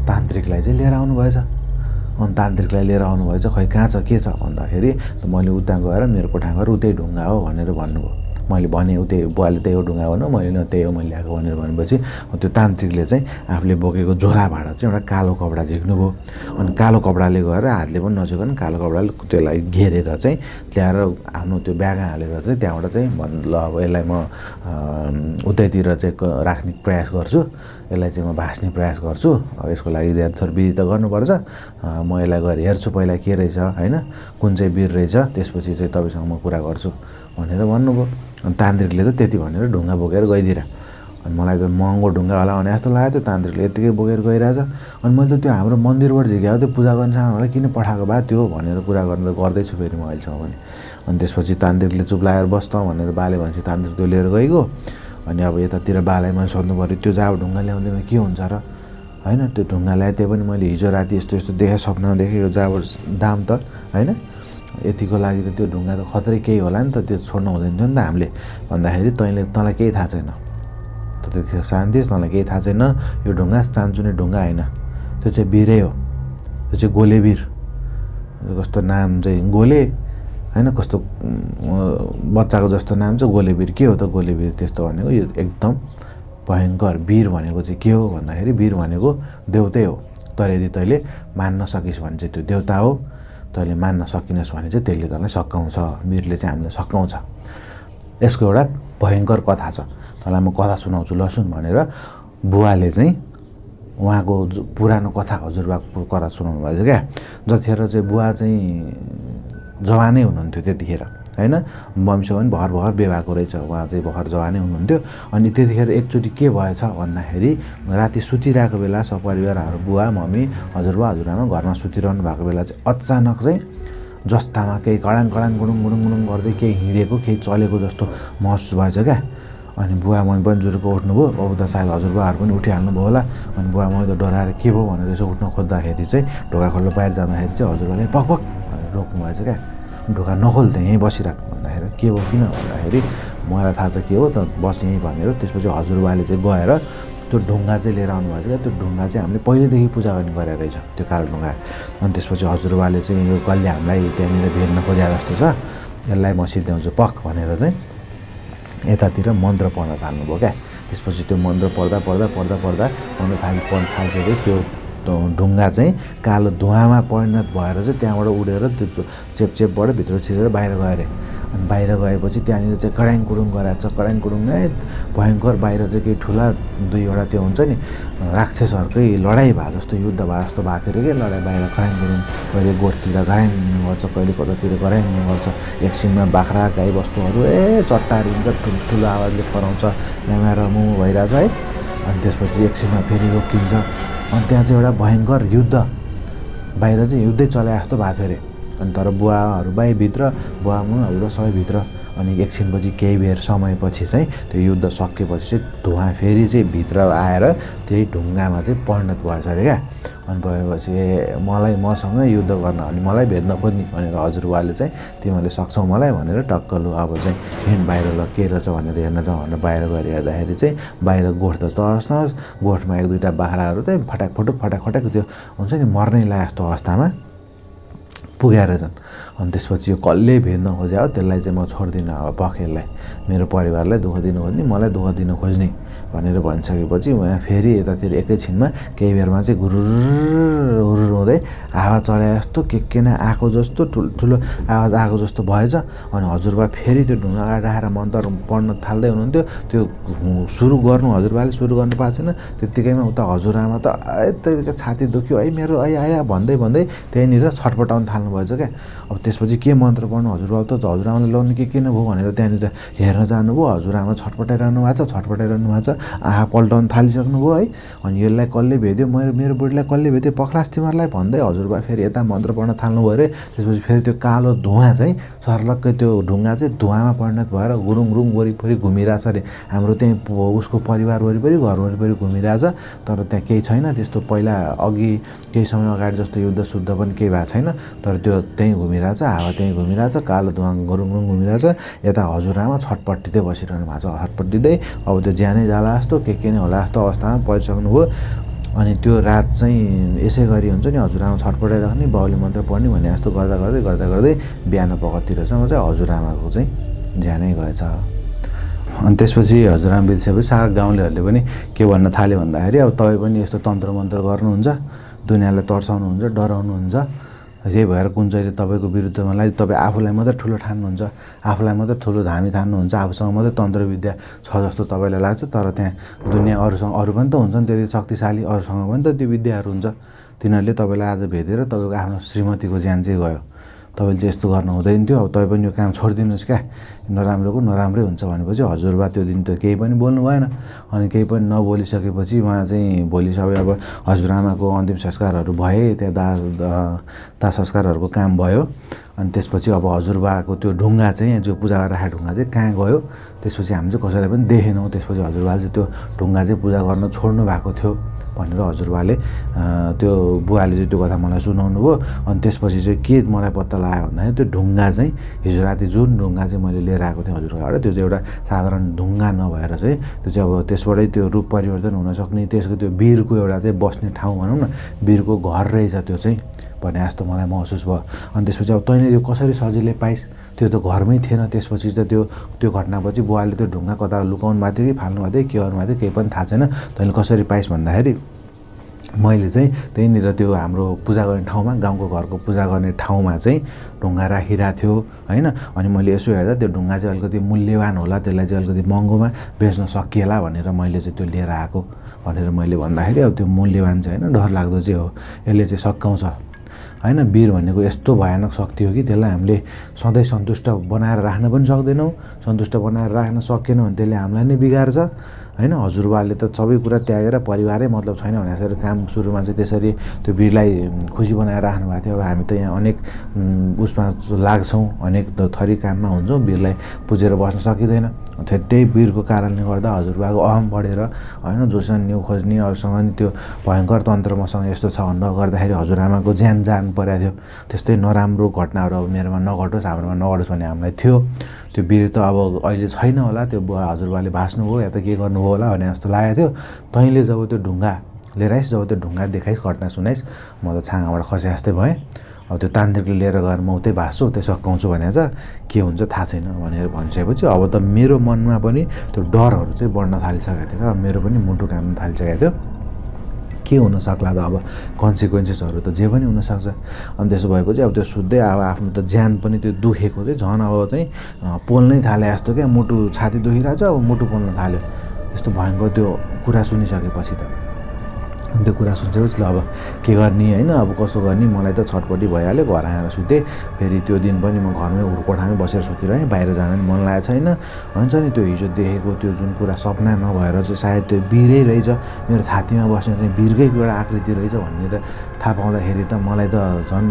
तान्त्रिकलाई चाहिँ लिएर आउनु भएछ। अनि तान्त्रिकलाई लिएर आउनु भएछ खै कहाँ छ के छ भन्दाखेरि त मैले उता गएर मेरो कोठामा गएर उतै ढुङ्गा हो भनेर भन्नुभयो। मैले भने उतै बुवाले त्यही हो ढुङ्गा भन्नु मैले न त्यही हो मैले ल्याएको भनेर भनेपछि त्यो तान्त्रिकले चाहिँ आफूले बोकेको झोला भाँडा चाहिँ एउटा कालो कपडा झिक्नुभयो। अनि कालो कपडाले गएर हातले पनि नझिकन कालो कपडाले त्यसलाई घेरेर चाहिँ ल्याएर आफ्नो त्यो ब्यागमा हालेर चाहिँ त्यहाँबाट चाहिँ ल अब यसलाई म उतैतिर चाहिँ राख्ने प्रयास गर्छु, यसलाई चाहिँ म भाँच्ने प्रयास गर्छु। अब यसको लागि थोर विधि त गर्नुपर्छ, म यसलाई गएर हेर्छु पहिला के रहेछ होइन कुन चाहिँ वीर रहेछ त्यसपछि चाहिँ तपाईँसँग म कुरा गर्छु भनेर भन्नुभयो। अनि तान्त्रिकले त त्यति भनेर ढुङ्गा बोकेर गइदिएर अनि मलाई त महँगो ढुङ्गा होला भने जस्तो लाग्यो त्यो तान्त्रिकले यत्तिकै बोकेर गइरहेछ। अनि मैले त त्यो हाम्रो मन्दिरबाट झिक्याएको त्यो पूजा गर्ने सामानहरूलाई किन पठाएको भए त्यो भनेर कुरा गर्दैछु फेरि म अहिलेसम्म पनि। अनि त्यसपछि तान्त्रिकले चुप लागेर बस्छ भनेर बाले भनेपछि तान्त्रिक त्यो लिएर गइगयो। अनि अब यतातिर बालाई मैले सोध्नु पऱ्यो त्यो जाब ढुङ्गा ल्याउँदैमा के हुन्छ र होइन त्यो ढुङ्गा ल्याएँ त्यही पनि मैले हिजो राति यस्तो देखेँ सपनामा देखेँ यो जाब दाम त होइन यतिको लागि त त्यो ढुङ्गा त खत्रै केही होला नि त त्यो छोड्नु हुँदैन थियो नि त हामीले भन्दाखेरि तँलाई केही थाहा छैन त त्यतिखेर शान्तिस् तँलाई केही थाहा छैन यो ढुङ्गा चान्चुने ढुङ्गा होइन त्यो चाहिँ वीरै हो, त्यो चाहिँ गोले वीर। कस्तो नाम चाहिँ गोले होइन कस्तो बच्चाको जस्तो नाम चाहिँ गोले वीर। के हो त गोले वीर त्यस्तो भनेको यो एकदम भयङ्कर वीर भनेको चाहिँ के हो भन्दाखेरि वीर भनेको देउतै हो। तर यदि तैँले मान्न सकिस् भने चाहिँ त्यो देउता हो, तैँले मान्न सकिनस् भने चाहिँ त्यसले तँलाई सकाउँछ, वीरले चाहिँ हामीलाई सकाउँछ। यसको एउटा भयङ्कर कथा छ तँलाई म कथा सुनाउँछु ल सुन भनेर बुवाले चाहिँ उहाँको पुरानो कथा हजुरबाको कथा सुनाउनु भएछ क्या। जतिखेर चाहिँ बुवा चाहिँ जवानै हुनुहुन्थ्यो त्यतिखेर होइन मम्मीसँग पनि भर बिहे भएको रहेछ, उहाँ चाहिँ भर जवानै हुनुहुन्थ्यो। अनि त्यतिखेर एकचोटि के भएछ भन्दाखेरि राति सुतिरहेको बेला सपरिवारहरू बुवा मम्मी हजुरआमा घरमा सुतिरहनु भएको बेला चाहिँ अचानक चाहिँ जस्तामा केही कडाङ गुडुङ गर्दै केही हिँडेको केही चलेको जस्तो महसुस भएछ क्या। अनि बुवा मम्मी पनि जुरुको उठ्नुभयो, अब त सायद हजुरबाहरू पनि उठिहाल्नुभयो होला। अनि बुवा मम्मी त डराएर के भयो भनेर यसो उठ्न खोज्दाखेरि चाहिँ ढोका खोल्नु बाहिर जाँदाखेरि चाहिँ हजुरबाले पक रोक्नु भएछ क्या। ढोका नखोल त यहीँ बसिराख भन्दाखेरि के भयो किन भन्दाखेरि मलाई थाहा छ के हो त बस यहीँ भनेर त्यसपछि हजुरबाले चाहिँ गएर त्यो ढुङ्गा चाहिँ लिएर आउनु भएछ क्या। त्यो ढुङ्गा चाहिँ हामीले पहिलेदेखि पूजा गर्ने गरेर रहेछ त्यो कालो ढुङ्गा। अनि त्यसपछि हजुरबाले चाहिँ यो कहिले हामीलाई त्यहाँनिर भेट्न खोज्या जस्तो छ यसलाई म सिद्ध्याउँछु पक भनेर चाहिँ यतातिर मन्त्र पढ्न थाल्नुभयो क्या। त्यसपछि त्यो मन्त्र पढ्दा मन्त्र थालिसकेपछि त्यो ढुङ्गा चाहिँ कालो धुवामा परिणत भएर चाहिँ त्यहाँबाट उडेर त्यो चेपबाट भित्र छिरेर बाहिर गयो अरे। अनि बाहिर गएपछि त्यहाँनिर चाहिँ कडाङ कुडुङ गराएको छ, कडाङ कुडुङ भयङ्कर बाहिर चाहिँ केही ठुला दुईवटा त्यो हुन्छ नि राक्षसहरूकै लडाइँ भए जस्तो युद्ध भए जस्तो भएको थियो कि लडाइँ बाहिर खडाङ कुडुङ कहिले गोठतिर घराङ गर्छ कहिले कतातिर घराङ गर्छ। एकछिनमा बाख्रा गाई बस्तुहरू चट्टारिन्छ ठुल्ठुलो आवाजले कराउँछ म्यामार मु भइरहेछ है। अनि त्यसपछि एकछिनमा फेरि रोकिन्छ। अनि त्यहाँ चाहिँ एउटा भयङ्कर युद्ध बाहिर चाहिँ युद्धै चलाए जस्तो भएको थियो अरे। अनि तर बुवाहरू भित्र बुवा मुवाहरू सबै भित्र अनि एकछिनपछि केही बेर समयपछि चाहिँ त्यो युद्ध सकिएपछि चाहिँ धुवाँ फेरि चाहिँ भित्र आएर त्यही ढुङ्गामा चाहिँ परिणत भएछ अरे क्या। अनि भएपछि मसँग युद्ध गर्न अनि मलाई भेट्न खोज्ने भनेर हजुरबाले चाहिँ तिमीहरूले सक्छौ मलाई भनेर टक्क लु अब चाहिँ हिँड बाहिर ल के रहेछ भनेर हेर्न जाउँ भनेर बाहिर गएर हेर्दाखेरि चाहिँ बाहिर गोठ त तहस नहस, गोठमा 1-2टा बाख्राहरू चाहिँ फटाक त्यो हुन्छ नि मर्नै लागे जस्तो अवस्थामा पुगेर रहेछन्। अनि त्यसपछि यो कसले भेट्न खोज्या हो त्यसलाई चाहिँ म छोड्दिनँ अब बखेललाई, मेरो परिवारलाई दुःख दिनु खोज्ने, मलाई दुःख दिनु खोज्ने भनेर भनिसकेपछि उहाँ फेरि यतातिर एकैछिनमा केही बेरमा चाहिँ गुरुर हुँदै हावा चढाए जस्तो के न आएको जस्तो ठुल्ठुलो आवाज आएको जस्तो भएछ। अनि हजुरबा फेरि त्यो ढुङ्गा अगाडि राखेर मन्त्र पढ्न थाल्दै हुनुहुन्थ्यो। त्यो सुरु गर्नु गर्नु पाएको छैन, त्यत्तिकैमा उता हजुरआमा त यता छाती दुख्यो है मेरो आया भन्दै त्यहीँनिर छटपटाउन थाल्नु भएछ क्या। अब त्यसपछि के मन्त्र पढ्नु, हजुरबा त हजुरआमाले लाउनु के किन भयो भनेर त्यहाँनिर हेर्न जानुभयो। हजुरआमा छटपटाइरहनु भएको छ, आँखा पल्टाउन थालिसक्नुभयो है। अनि यसलाई कसले भेट्यो, मेरो बुढीलाई कसले भेट्यो, पख्लास तिमीहरूलाई भन्दै हजुरबा फेरि यता मन्त्र पढ्न थाल्नुभयो अरे। त्यसपछि फेरि त्यो कालो धुवाँ चाहिँ सर्लक्कै त्यो ढुङ्गा चाहिँ धुवाँमा परिणत भएर गुरुङ वरिपरि घुमिरहेछ अरे। हाम्रो त्यहीँ उसको परिवार वरिपरि घर वरिपरि घुमिरहेछ, तर त्यहाँ केही छैन त्यस्तो। पहिला अघि केही समय अगाडि जस्तो युद्ध पनि केही भएको छैन, तर त्यो त्यहीँ घुमिरहेछ, हावा त्यहीँ घुमिरहेछ, कालो धुवाँ गुरुङ घुमिरहेछ। यता हजुरआमा छटपट्टिँदै बसिरहनु भएको छ, छटपट्टिँदै अब त्यो ज्यानै जाला जस्तो के नै होला जस्तो अवस्थामा परिसक्नुभयो। अनि त्यो रात चाहिँ यसै गरी हुन्छ नि हजुरआमा छटपटाइराख्ने, बाउले मन्त्र पढ्ने भने जस्तो गर्दै बिहान पखततिरसम्म चाहिँ हजुरआमाको चाहिँ ज्यानै गएछ। अनि त्यसपछि हजुरआमा बिर्सेपछि सारा गाउँलेहरूले पनि के भन्न थाल्यो भन्दाखेरि अब तपाईँ पनि यस्तो तन्त्र मन्त्र गर्नुहुन्छ, दुनियाँलाई तर्साउनुहुन्छ, डराउनुहुन्छ, यही भएर कुन चाहिँले तपाईँको विरुद्धमा लागि तपाईँ आफूलाई मात्रै ठुलो ठान्नुहुन्छ, आफूलाई मात्रै ठुलो धामी ठान्नुहुन्छ, आफूसँग मात्रै तन्त्रविद्या छ जस्तो तपाईँलाई लाग्छ। तर त्यहाँ दुनियाँ अरू पनि त हुन्छ नि त्यति शक्तिशाली, अरूसँग पनि त त्यो विद्याहरू हुन्छ। तिनीहरूले तपाईँलाई आज भेटेर तपाईँको आफ्नो श्रीमतीको ज्यान चाहिँ गयो। तपाईँले चाहिँ यस्तो गर्नु हुँदैन थियो, अब तपाईँ पनि यो काम छोडिदिनुहोस् क्या, नराम्रोको नराम्रै हुन्छ भनेपछि हजुरबा त्यो दिन त केही पनि बोल्नु भएन। अनि केही पनि नबोलिसकेपछि उहाँ चाहिँ भोलि सबै अब हजुरआमाको अन्तिम संस्कारहरू भए, त्यहाँ दाह संस्कारहरूको काम भयो। अनि त्यसपछि अब हजुरबाको त्यो ढुङ्गा चाहिँ जो पूजा गरेर राखेको ढुङ्गा चाहिँ कहाँ गयो, त्यसपछि हामी चाहिँ कसैलाई पनि देखेनौँ। त्यसपछि हजुरबाले चाहिँ त्यो ढुङ्गा चाहिँ पूजा गर्न छोड्नु भएको थियो भनेर हजुरबाले त्यो बुवाले चाहिँ त्यो कथा मलाई सुनाउनु भयो। अनि त्यसपछि चाहिँ के मलाई पत्ता लाग्यो भन्दाखेरि त्यो ढुङ्गा चाहिँ हिजो राति जुन ढुङ्गा चाहिँ मैले लिएर आएको थिएँ हजुरबाबाट, त्यो चाहिँ एउटा साधारण ढुङ्गा नभएर चाहिँ त्यो चाहिँ अब त्यसबाटै त्यो रूप परिवर्तन हुनसक्ने, त्यसको त्यो वीरको एउटा चाहिँ बस्ने ठाउँ भनौँ न, वीरको घर रहेछ त्यो चाहिँ भने जस्तो मलाई महसुस भयो। अनि त्यसपछि अब तैँले त्यो कसरी सजिलै पाइस्, त्यो त घरमै थिएन। त्यसपछि त त्यो घटनापछि बुवाले त्यो ढुङ्गा कता लुकाउनु भएको थियो कि फाल्नु भएको थियो, के गर्नुभएको थियो केही पनि थाहा छैन। तैँले कसरी पाइस् भन्दाखेरि मैले चाहिँ त्यहीँनिर त्यो हाम्रो पूजा गर्ने ठाउँमा, गाउँको घरको पूजा गर्ने ठाउँमा चाहिँ ढुङ्गा राखिरहेको थियो होइन। अनि मैले यसो हेर्दा त्यो ढुङ्गा चाहिँ अलिकति मूल्यवान होला, त्यसलाई चाहिँ अलिकति महँगोमा बेच्न सकिएला भनेर मैले चाहिँ त्यो लिएर आएको भनेर मैले भन्दाखेरि अब त्यो मूल्यवान चाहिँ होइन, डरलाग्दो चाहिँ हो, यसले चाहिँ सकाउँछ होइन। वीर भनेको यस्तो भयानक शक्ति हो कि त्यसलाई हामीले सधैँ सन्तुष्ट बनाएर राख्न पनि सक्दैनौँ। सन्तुष्ट बनाएर राख्न सकेन भने त्यसले हामीलाई नै बिगार्छ होइन। हजुरबाले त सबै कुरा त्यागेर परिवारै मतलब छैन भने जसरी काम सुरुमा चाहिँ त्यसरी त्यो वीरलाई खुसी बनाएर राख्नु भएको थियो। अब हामी त यहाँ अनेक उसमा लाग्छौँ, अनेक थरी काममा हुन्छौँ, वीरलाई पुजेर बस्न सकिँदैन। फेरि त्यही वीरको कारणले गर्दा हजुरबाको अहम बढेर होइन, जोसँग न्यु खोज्ने अरूसँग नि त्यो भयङ्कर तन्त्र मसँग यस्तो छ भनेर गर्दाखेरि हजुरआमाको ज्यान जानु परेको थियो। त्यस्तै नराम्रो घटनाहरू अब मेरोमा नघटोस्, हाम्रोमा नघटोस् भन्ने हामीलाई थियो। त्यो वीर त अब अहिले छैन होला, त्यो हजुरबाले भाँच्नुभयो या त के गर्नुभयो होला भने जस्तो लागेको थियो। तैँले जब त्यो ढुङ्गा लिएर आइस्, जब त्यो ढुङ्गा देखाइस्, घटना सुनाइस्, म त छाँगाबाट खसे जस्तै भएँ। अब त्यो तान्त्रिकले लिएर गएर म उतै भाँच्छु, उतै सकाउँछु भने चाहिँ के हुन्छ थाहा छैन भनेर भनिसकेपछि अब त मेरो मनमा पनि त्यो डरहरू चाहिँ बढ्न थालिसकेको थियो क्या। मेरो पनि मुटु काम्न थालिसकेको थियो, के हुनसक्ला त अब कन्सिक्वेन्सेसहरू त जे पनि हुनसक्छ। अनि त्यसो भएपछि अब त्यो सुत्दै अब आफ्नो त ज्यान पनि त्यो दुखेको चाहिँ झन् अब चाहिँ पोल्नै थाले जस्तो क्या, मुटु छाती दुखिरहेछ, अब मुटु पोल्न थाल्यो यस्तो भयङ्कर त्यो कुरा सुनिसकेपछि त। अनि त्यो कुरा सुनिसकेपछि ल अब के गर्ने होइन, अब कसो गर्ने, मलाई त छटपट्टि भइहाल्यो। घर आएर सुतेँ, फेरि त्यो दिन पनि म घरमै कोठामै बसेर सुतिरहेँ, बाहिर जान पनि मन लागेको छैन। भन्छ नि त्यो हिजो देखेको त्यो जुन कुरा सपना नभएर चाहिँ सायद त्यो वीरै रहेछ, मेरो छातीमा बस्ने चाहिँ वीरकै एउटा आकृति रहेछ भन्ने त थाहा पाउँदाखेरि त मलाई त झन्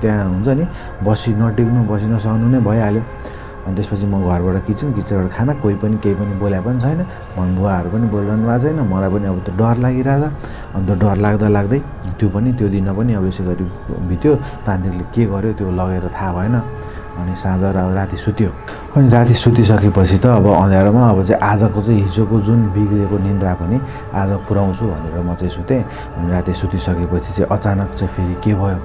त्यहाँ हुन्छ नि बसी नसक्नु नै भइहाल्यो। अनि त्यसपछि म घरबाट किचनबाट खाना कोही पनि केही पनि बोल्या पनि छैन, बुवाहरू पनि बोलिरहनु भएको छैन। मलाई पनि अब त्यो डर लागिरहेछ। अनि त्यो डर लाग्दै त्यो दिन पनि अब यसै गरी बित्यो। तान्त्रिकले के गर्यो त्यो लगेर थाहा भएन। अनि साँझ अब राति सुत्यो। अनि राति सुतिसकेपछि त अब अँध्यारोमा अब चाहिँ आजको चाहिँ हिजोको जुन बिग्रेको निन्द्रा पनि आज पुऱ्याउँछु भनेर म चाहिँ सुतेँ। अनि राति सुतिसकेपछि चाहिँ अचानक चाहिँ फेरि के भयो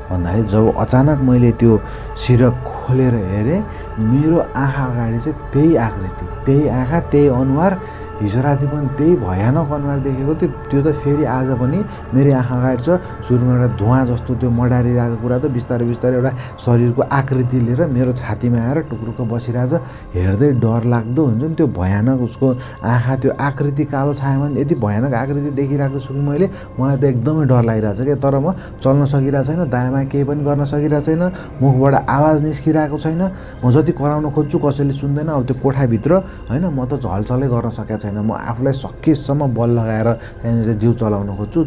भन्दाखेरि जब अचानक मैले त्यो सिरक खोलेर हेरेँ, मेरो आँखा अगाडि चाहिँ त्यही आकृति, त्यही आँखा, त्यही अनुहार, हिजो राति पनि त्यही भयानक अनुहार देखेको थियो। त्यो त फेरि आज पनि मेरो आँखा अगाडि छ। सुरुमा एउटा धुवाँ जस्तो त्यो मडारिरहेको कुरा त बिस्तारै एउटा शरीरको आकृति लिएर मेरो छातीमा आएर टुक्रुक्क बसिरहेछ। हेर्दै डर लाग्दो हुन्छ नि त्यो भयानक उसको आँखा, त्यो आकृति कालो छायामा यति भयानक आकृति देखिरहेको छु कि मलाई त एकदमै डर लागिरहेछ क्या। तर म चल्न सकिरहेको छैन, दायाँमा केही पनि गर्न सकिरहेको छैन, मुखबाट आवाज निस्किरहेको छैन। म जति कराउन खोज्छु कसैले सुन्दैन। अब त्यो कोठाभित्र होइन म त झलचलै गर्न सकेको छैन। म आफूलाई सकेसम्म बल लगाएर त्यहाँनिर चाहिँ जिउ चलाउन खोज्छु,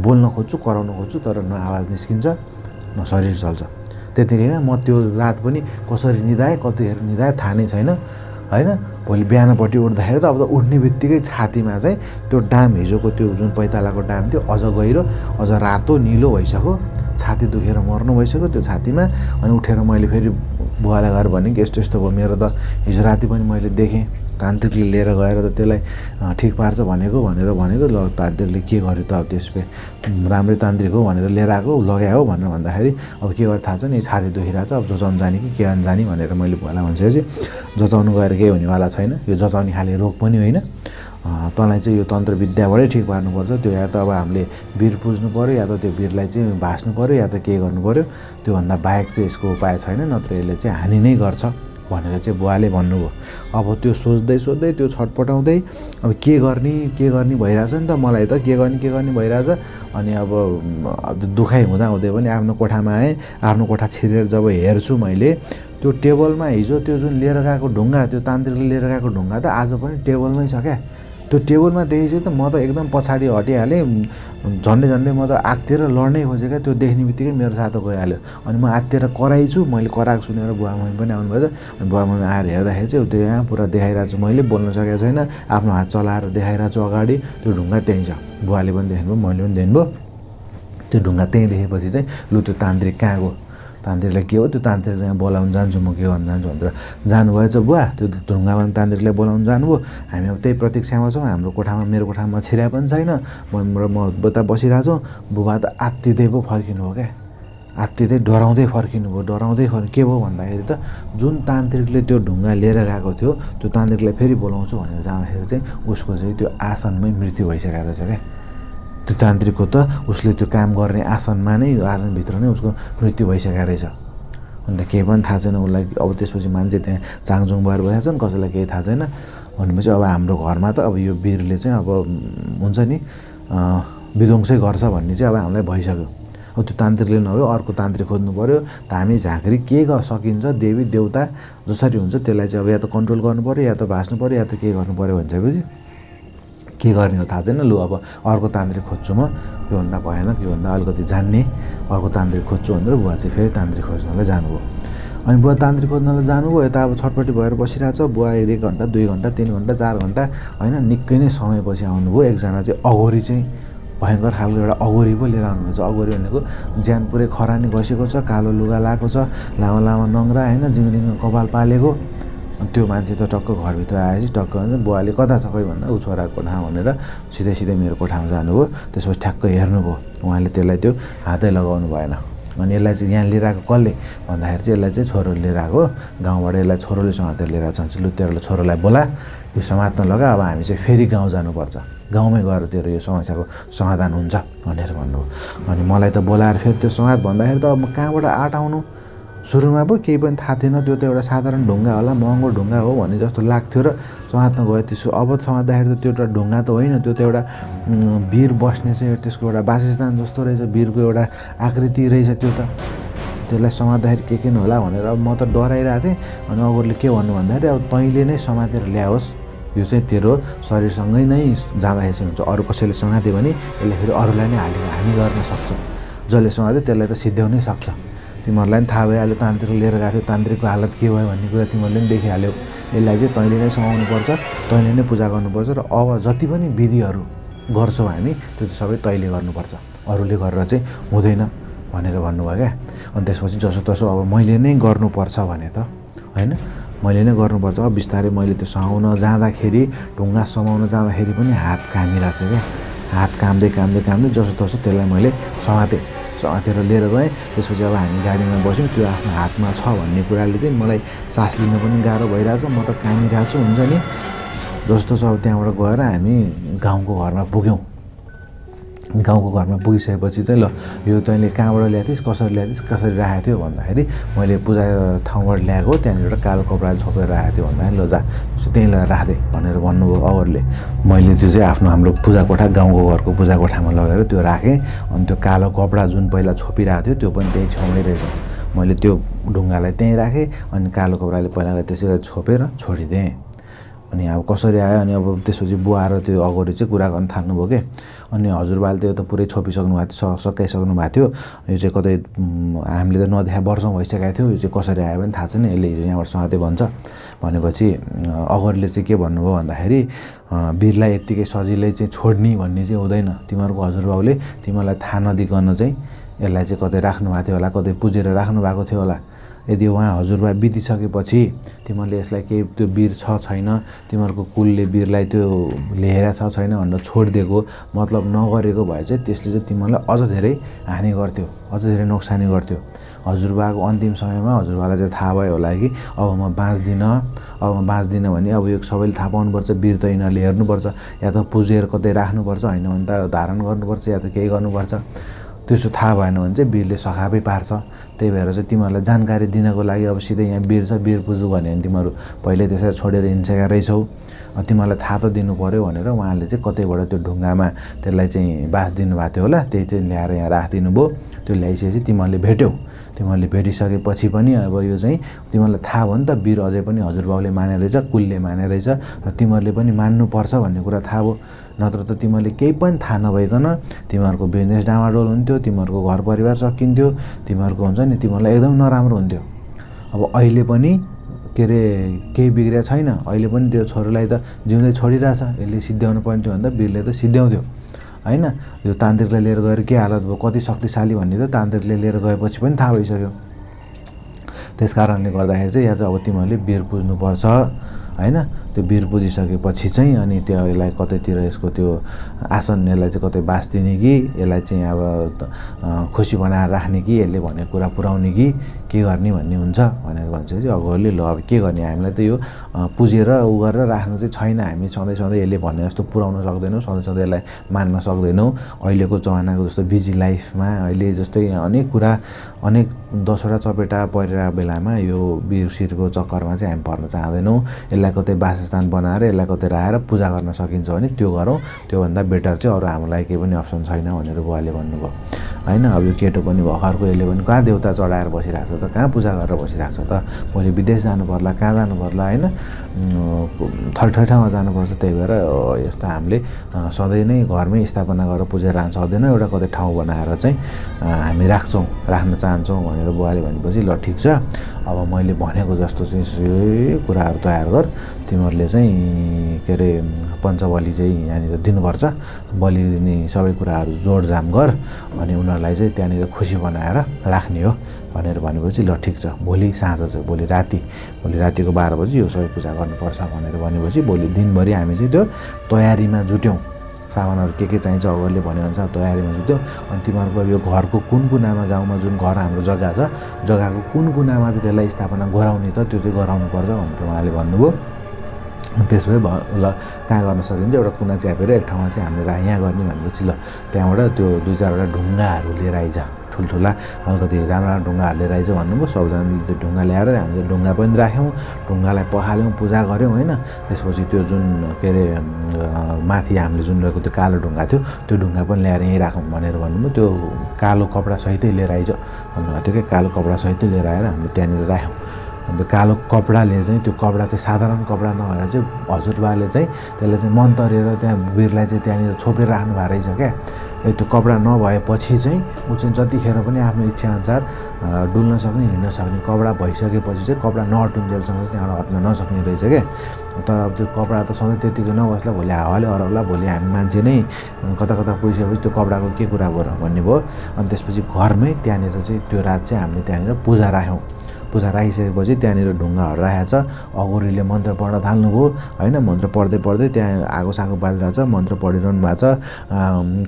बोल्न खोज्छु, कराउन खोज्छु, तर न आवाज निस्किन्छ न शरीर चल्छ। त्यतिकैमा म त्यो रात पनि कसरी निदाएँ, कतिखेर निदाएँ थाहा नै छैन होइन। भोलि बिहानपट्टि उठ्दाखेरि त अब त उठ्ने बित्तिकै छातीमा चाहिँ त्यो डाम, हिजोको त्यो जुन पैतालाको डाम थियो अझ गहिरो, अझ रातो निलो भइसक्यो। छाती दुखेर मर्नु भइसक्यो त्यो छातीमा। अनि उठेर मैले फेरि बुवालाई गएर भनेँ कि यस्तो भयो मेरो त, हिजो राति पनि मैले देखेँ तान्त्रिकले लिएर गएर त त्यसलाई ठिक पार्छ भनेको ल तान्त्रिकले के गर्यो त अब त्यसपछि राम्रै तान्त्रिक हो भनेर लिएर आएको लगायो हो भनेर भन्दाखेरि अब के गर्यो थाहा छ नि, छाती दुखिरहेको छ, अब जचाउनु जाने कि के गर्नु जाने भनेर मैले बुवालाई भनिसकेपछि जचाउनु गएर केही हुनेवाला छैन, यो जचाउने खाले रोग पनि होइन, तँलाई चाहिँ यो तन्त्र विद्याबाटै ठिक पार्नुपर्छ। त्यो या त अब हामीले वीर पुज्नु पऱ्यो, या त त्यो वीरलाई चाहिँ भाँच्नु पऱ्यो, या त के गर्नु पऱ्यो, त्योभन्दा बाहेक चाहिँ यसको उपाय छैन, नत्र यसले चाहिँ हानि नै गर्छ भनेर चाहिँ बुवाले भन्नुभयो। अब त्यो सोच्दै त्यो छटपटाउँदै अब के गर्ने भइरहेछ नि त मलाई त, के गर्ने भइरहेछ। अनि अब दुखाइ हुँदै पनि आफ्नो कोठामा आएँ। आफ्नो कोठा छिरेर जब हेर्छु मैले त्यो टेबलमा हिजो त्यो जुन लिएर गएको ढुङ्गा, त्यो तान्त्रिकले लिएर गएको ढुङ्गा त आज पनि टेबलमै छ क्या। त्यो टेबलमा देखेपछि त म त एकदम पछाडि हटिहालेँ। झन्डै म त आत्तिएर लड्नै खोजेँ क्या। त्यो देख्ने बित्तिकै मेरो सातो गइहाल्यो। अनि म आत्तिएर कराइछु, मैले कराएको सुनेर बुवा मम्मी पनि आउनुभएछ। अनि बुवा मम्मी आएर हेर्दाखेरि चाहिँ त्यो यहाँ पुरा देखाइरहेको छु, मैले बोल्न सकेको छैन, आफ्नो हात चलाएर देखाइरहेको छु अगाडि, त्यो ढुङ्गा त्यहीँ छ। बुवाले पनि देख्नुभयो, मैले पनि देख्नुभयो। त्यो ढुङ्गा त्यहीँ देखेपछि चाहिँ लु त्यो तान्त्रिक कहाँ गयो, तान्त्रिकलाई के हो, त्यो तान्त्रिकलाई यहाँ बोलाउनु जान्छु म, के गर्नु जान्छु भनेर जानुभएछ बुवा। त्यो ढुङ्गामा तान्त्रिकलाई बोलाउनु जानुभयो। हामी अब त्यही प्रतीक्षामा छौँ। हाम्रो कोठामा, मेरो कोठामा छिरा पनि छैन, म बता बसिरहेको छु। बुबा त आत्तिँदै पो फर्किनु हो क्या, आत्तिँदै डराउँदै फर्किनु भयो। के भयो भन्दाखेरि त जुन तान्त्रिकले त्यो ढुङ्गा लिएर गएको थियो त्यो तान्त्रिकलाई फेरि बोलाउँछु भनेर जाँदाखेरि चाहिँ उसको चाहिँ त्यो आसनमै मृत्यु भइसकेको रहेछ क्या। त्यो तान्त्रिकको त उसले त्यो काम गर्ने आसनमा नै, आसनभित्र नै उसको मृत्यु भइसकेको रहेछ। अन्त केही पनि थाहा छैन उसलाई। अब त्यसपछि मान्छे त्यहाँ चाङचुङ भएर बसेका छन्, कसैलाई केही थाहा छैन। भनेपछि अब हाम्रो घरमा त अब यो वीरले चाहिँ अब हुन्छ नि विध्वंसै गर्छ भन्ने चाहिँ अब हामीलाई भइसक्यो। अब त्यो तान्त्रिकले नभए अर्को तान्त्रिक खोज्नु पऱ्यो। धामी झाँक्री के सकिन्छ, देवी देउता जसरी हुन्छ त्यसलाई चाहिँ अब या त कन्ट्रोल गर्नु पऱ्यो, या त भाँच्नु पऱ्यो, या त के गर्नु पऱ्यो भनिसकेपछि के गर्ने हो थाहा छैन। लु अब अर्को तान्त्रिक खोज्छु म, योभन्दा भएन, योभन्दा अलिकति जान्ने अर्को तान्त्रिक खोज्छु भनेर बुवा चाहिँ फेरि तान्त्रिक खोज्नलाई जानुभयो। अनि बुवा तान्त्रिक खोज्नलाई जानुभयो। यता अब छटपट्टि भएर बसिरहेछ बुवा। 1 घन्टा 2 घन्टा 3 घन्टा 4 घन्टा होइन, निकै नै समयपछि आउनुभयो। एकजना चाहिँ अघोरी, चाहिँ भयङ्कर खालको एउटा अघोरी पो लिएर आउनुहुन्छ। अघोरी भनेको ज्यान पुरै खरानी घसेको छ, कालो लुगा लगाएको छ, लामो लामो नङ्ग्रा होइन, जिङ्रिङ कपाल पालेको। त्यो मान्छे त टक्क घरभित्र आएपछि टक्क बुवाले कता छ खै भन्दा ऊ छोराको कोठा भनेर सिधै मेरो कोठामा जानुभयो। त्यसपछि ठ्याक्क हेर्नुभयो, उहाँले त्यसलाई त्यो हातै लगाउनु भएन। अनि यसलाई चाहिँ यहाँ लिएर आएको कसले भन्दाखेरि चाहिँ यसलाई चाहिँ छोरोले लिएर आएको, गाउँबाट यसलाई छोरोले समातेर लिएर आएको छ। लु तेरो छोरोलाई बोला, यो समात्न लगा, अब हामी चाहिँ फेरि गाउँ जानुपर्छ, गाउँमै गएर तेरो यो समस्याको समाधान हुन्छ भनेर भन्नुभयो। अनि मलाई त बोलाएर फेरि त्यो समात भन्दाखेरि त अब म कहाँबाट आँट आउनु। सुरुमा पो केही पनि थाहा थिएन, त्यो त एउटा साधारण ढुङ्गा होला, महँगो ढुङ्गा हो भन्ने जस्तो लाग्थ्यो र समात्न गयो। त्यसो अब समात्दाखेरि त त्यो एउटा ढुङ्गा त होइन, त्यो त एउटा वीर बस्ने चाहिँ त्यसको एउटा वासस्थान जस्तो रहेछ, वीरको एउटा आकृति रहेछ त्यो त। त्यसलाई समात्दाखेरि के होला भनेर अब म त डराइरहेको थिएँ। अनि अगरले के भन्नु भन्दाखेरि अब तैँले नै समातेर ल्याओस्, यो चाहिँ तेरो शरीरसँगै नै जाँदाखेरि चाहिँ हुन्छ, अरू कसैले समात्यो भने यसले फेरि अरूलाई नै हानि गर्न सक्छ, जसले समात्यो त्यसलाई त सिद्ध्याउनै सक्छ। तिमीहरूलाई पनि थाहा भइहाल्यो तान्त्रिक लिएर गएको थियो, तान्त्रिकको हालत के भयो भन्ने कुरा तिमीहरूले पनि देखिहाल्यो। यसलाई चाहिँ तैँले नै समाउनुपर्छ, तैँले नै पूजा गर्नुपर्छ र अब जति पनि विधिहरू गर्छौ हामी त्यो चाहिँ सबै तैँले गर्नुपर्छ, अरूले गरेर चाहिँ हुँदैन भनेर भन्नुभयो क्या। अनि त्यसपछि जसोतसो अब मैले नै गर्नुपर्छ भने त होइन, मैले नै गर्नुपर्छ। अब बिस्तारै मैले त्यो समाउन जाँदाखेरि, ढुङ्गा समाउन जाँदाखेरि पनि हात कामिरहेको छ क्या। हात काम्दै जसोतसो त्यसलाई मैले समातेर लिएर गएँ। त्यसपछि अब हामी गाडीमा बस्यौँ। त्यो आफ्नो हातमा छ भन्ने कुराले चाहिँ मलाई सास लिन पनि गाह्रो भइरहेछ, म त कामिरहेको छु हुन्छ नि। जस्तो छ अब त्यहाँबाट गएर हामी गाउँको घरमा पुग्यौँ। गाउँको घरमा पुगिसकेपछि चाहिँ ल यो तैँले कहाँबाट ल्याएको थिइस्, कसरी राखेको थियो भन्दाखेरि मैले पूजा ठाउँबाट ल्याएको, त्यहाँनिर एउटा कालो कपडा छोपेर राखेको थियो भन्दाखेरि ल जा त्यहीँ लगेर राखिदे भनेर भन्नुभयो अगरले। मैले त्यो चाहिँ आफ्नो हाम्रो पूजा कोठा, गाउँको घरको पूजा कोठामा लगेर त्यो राखेँ। अनि त्यो कालो कपडा जुन पहिला छोपिरहेको थियो त्यो पनि त्यही छेउमै रहेछ। मैले त्यो ढुङ्गालाई त्यहीँ राखेँ अनि कालो कपडाले पहिला त्यसै गरी छोपेर छोडिदिएँ। अनि अब कसरी आयो अनि अब त्यसपछि बुवा र त्यो अगाडि चाहिँ कुरा गर्न थाल्नुभयो के। अनि हजुरबाले त्यो त पुरै छोपिसक्नु भएको थियो, सकाइसक्नु भएको थियो। यो चाहिँ कतै हामीले त नदेखा वर्षौँ भइसकेको थियो, यो चाहिँ कसरी आयो पनि थाहा छैन, यसले हिजो यहाँबाट समाते भन्छ भनेपछि अगाडिले चाहिँ के भन्नुभयो भन्दाखेरि वीरलाई यत्तिकै सजिलै चाहिँ छोड्ने भन्ने चाहिँ हुँदैन। तिमीहरूको हजुरबाउले तिमीलाई थाहा नदिकन चाहिँ यसलाई चाहिँ कतै राख्नु भएको थियो होला, कतै पुजेर राख्नु भएको थियो होला। यदि उहाँ हजुरबा बितिसकेपछि तिमीहरूले यसलाई केही त्यो वीर छ छैन, तिमीहरूको कुलले वीरलाई त्यो लिएर छ छैन भनेर छोडिदिएको मतलब नगरेको भए चाहिँ त्यसले चाहिँ तिमीहरूलाई अझ धेरै हानि गर्थ्यो, अझ धेरै नोक्सानी गर्थ्यो। हजुरबाको अन्तिम समयमा हजुरबालाई चाहिँ थाहा भयो होला कि अब म बाँच्दिनँ भने अब यो सबैले थाहा पाउनुपर्छ, वीर त यिनीहरूले हेर्नुपर्छ, या त पुजेर कतै राख्नुपर्छ, होइन भने त धारण गर्नुपर्छ, या त केही गर्नुपर्छ। त्यसो थाहा भएन भने चाहिँ वीरले सखापै पार्छ। त्यही भएर चाहिँ तिमीहरूलाई जानकारी दिनको लागि अब सिधै यहाँ वीर छ, वीर पुज्नु भन्यो भने तिमीहरू पहिल्यै त्यसरी छोडेर हिँडिसकेका रहेछौ, तिमीहरूलाई थाहा त दिनु पऱ्यो भनेर उहाँले चाहिँ कतैबाट त्यो ढुङ्गामा त्यसलाई चाहिँ बास दिनुभएको थियो होला। त्यही चाहिँ ल्याएर यहाँ राखिदिनु भयो। त्यो ल्याइसकेपछि तिमीहरूले भेट्यौ, तिमीहरूले भेटिसकेपछि पनि अब यो चाहिँ तिमीहरूलाई थाहा भयो नि त, वीर अझै पनि हजुरबाउले माने रहेछ, कुलले माने रहेछ र तिमीहरूले पनि मान्नुपर्छ भन्ने कुरा थाहा भयो। नत्र त तिमीहरूले केही पनि थाहा नभइकन तिमीहरूको बिजनेस डामाडोल हुन्थ्यो, तिमीहरूको घर परिवार सकिन्थ्यो, तिमीहरूको हुन्छ नि तिमीहरूलाई एकदम नराम्रो हुन्थ्यो। अब अहिले पनि के अरे केही बिग्रिया छैन, अहिले पनि त्यो छोरीलाई त जिउँदै छोडिरहेछ। यसले सिद्ध्याउनु पर्ने थियो भने त वीरले त सिद्ध्याउँथ्यो होइन। यो तान्त्रिकलाई लिएर गएर के हालत भयो, कति शक्तिशाली भन्ने त तान्त्रिकले लिएर गएपछि पनि थाहा भइसक्यो। त्यस कारणले गर्दाखेरि चाहिँ यहाँ चाहिँ अब तिमीहरूले वीर पुज्नुपर्छ होइन। त्यो वीर पुजिसकेपछि चाहिँ अनि त्यो यसलाई कतैतिर यसको त्यो आसन यसलाई चाहिँ कतै बास दिने कि यसलाई चाहिँ अब खुसी बनाएर राख्ने कि यसले भनेको कुरा पुर्याउने कि के गर्ने भन्ने हुन्छ भनेर भन्छ। चाहिँ अगाडिले ल अब के गर्ने, हामीलाई त यो पुजेर उ गरेर राख्नु चाहिँ छैन, हामी सधैँ यसले भने जस्तो पुर्याउन सक्दैनौँ, सधैँ यसलाई मान्न सक्दैनौँ। अहिलेको जमानाको जस्तो बिजी लाइफमा अहिले जस्तै अनेक कुरा, अनेक 10वटा चपेटा परिरहेको बेलामा यो वीर शिरको चक्करमा चाहिँ हामी पर्न चाहँदैनौँ। यसलाई कतै वासस्थान बनाएर यसलाई कतै राखेर पूजा गर्न सकिन्छ भने त्यो गरौँ, त्योभन्दा बेटर चाहिँ अरू हाम्रो लागि केही पनि अप्सन छैन भनेर बुवाले भन्नुभयो होइन। अब यो केटो पनि भर्खरको यसले पनि कहाँ देउता चढाएर बसिरहेको छ त, कहाँ पूजा गरेर बसिरहेको छ त, भोलि विदेश जानु पर्ला, कहाँ जानु पर्ला होइन, थरी ठाउँमा जानुपर्छ। त्यही भएर यस्तो हामीले सधैँ नै घरमै स्थापना गरेर पूजा राख्न सक्दैनौँ, एउटा कतै ठाउँ बनाएर चाहिँ हामी राख्न चाहन्छौँ भनेर बुवाले भनेपछि ल ठिक छ, अब मैले भनेको जस्तो चाहिँ कुराहरू तयार गर, तिमीहरूले चाहिँ के अरे पञ्चबली चाहिँ यहाँनिर दिनुपर्छ, बलि दिने सबै कुराहरू जोडजाम गर अनि उनीहरूलाई चाहिँ त्यहाँनिर खुसी बनाएर राख्ने हो भनेर भनेपछि ल ठिक छ, भोलि साँझ चाहिँ भोलि रातिको 12 बजी यो सबै पूजा गर्नुपर्छ भनेर भनेपछि भोलि दिनभरि हामी चाहिँ त्यो तयारीमा जुट्यौँ। सामानहरू के चाहिन्छ अगाडिले भनेअनुसार तयारीमा जुट्यौँ। अनि तिमीहरूको यो घरको कुन कुनामा, गाउँमा जुन घर हाम्रो जग्गा छ, जग्गाको कुन कुनामा चाहिँ त्यसलाई स्थापना गराउने त त्यो चाहिँ गराउनुपर्छ भनेर उहाँले भन्नुभयो। त्यसो भए ल कहाँ गर्न सकिन्छ, एउटा कुना च्यापेर एक ठाउँमा चाहिँ हामीले यहाँ गर्ने भनेपछि ल त्यहाँबाट त्यो 2-4वटा ढुङ्गाहरू लिएर आइज, ठुल्ठुला अलिकति राम्रो ढुङ्गाहरू लिएर आइज भन्नुभयो। सबजनाले त्यो ढुङ्गा ल्याएर हामीले ढुङ्गा पनि राख्यौँ, ढुङ्गालाई पखाल्यौँ, पूजा गऱ्यौँ होइन। त्यसपछि त्यो जुन के अरे माथि हामीले जुन लगेको त्यो कालो ढुङ्गा थियो त्यो ढुङ्गा पनि ल्याएर यहीँ राखौँ भनेर भन्नुभयो। त्यो कालो कपडासहितै लिएर आइज भन्नुभएको थियो कि कालो कपडासहितै लिएर आएर हामीले त्यहाँनिर राख्यौँ। अन्त कालो कपडाले चाहिँ त्यो कपडा चाहिँ साधारण कपडा नभएर चाहिँ हजुरबाले चाहिँ त्यसलाई चाहिँ मन्तरेर त्यहाँ वीरलाई चाहिँ त्यहाँनिर छोपेर राख्नु भएको रहेछ क्या। त्यो कपडा नभएपछि चाहिँ ऊ चाहिँ जतिखेर पनि आफ्नो इच्छाअनुसार डुल्न सक्ने हिँड्न सक्ने कपडा भइसकेपछि चाहिँ कपडा नहटुन्जेलसम्म चाहिँ त्यहाँबाट हट्न नसक्ने रहेछ क्या। तर अब त्यो कपडा त सधैँ त्यतिकै नबस्ला, भोलि हावाले हराउला, भोलि हामी मान्छे नै कता कता पुगिसकेपछि त्यो कपडाको के कुरा भयो भन्ने भयो। अनि त्यसपछि घरमै त्यहाँनिर चाहिँ त्यो रात चाहिँ हामीले त्यहाँनिर पूजा राख्यौँ। पूजा राखिसकेपछि त्यहाँनिर ढुङ्गाहरू राखेको छ, अघोरीले मन्त्र पढ्न थाल्नुभयो होइन। मन्त्र पढ्दै पढ्दै त्यहाँ आगो सागो बालिरहेको छ, मन्त्र पढिरहनु भएको छ,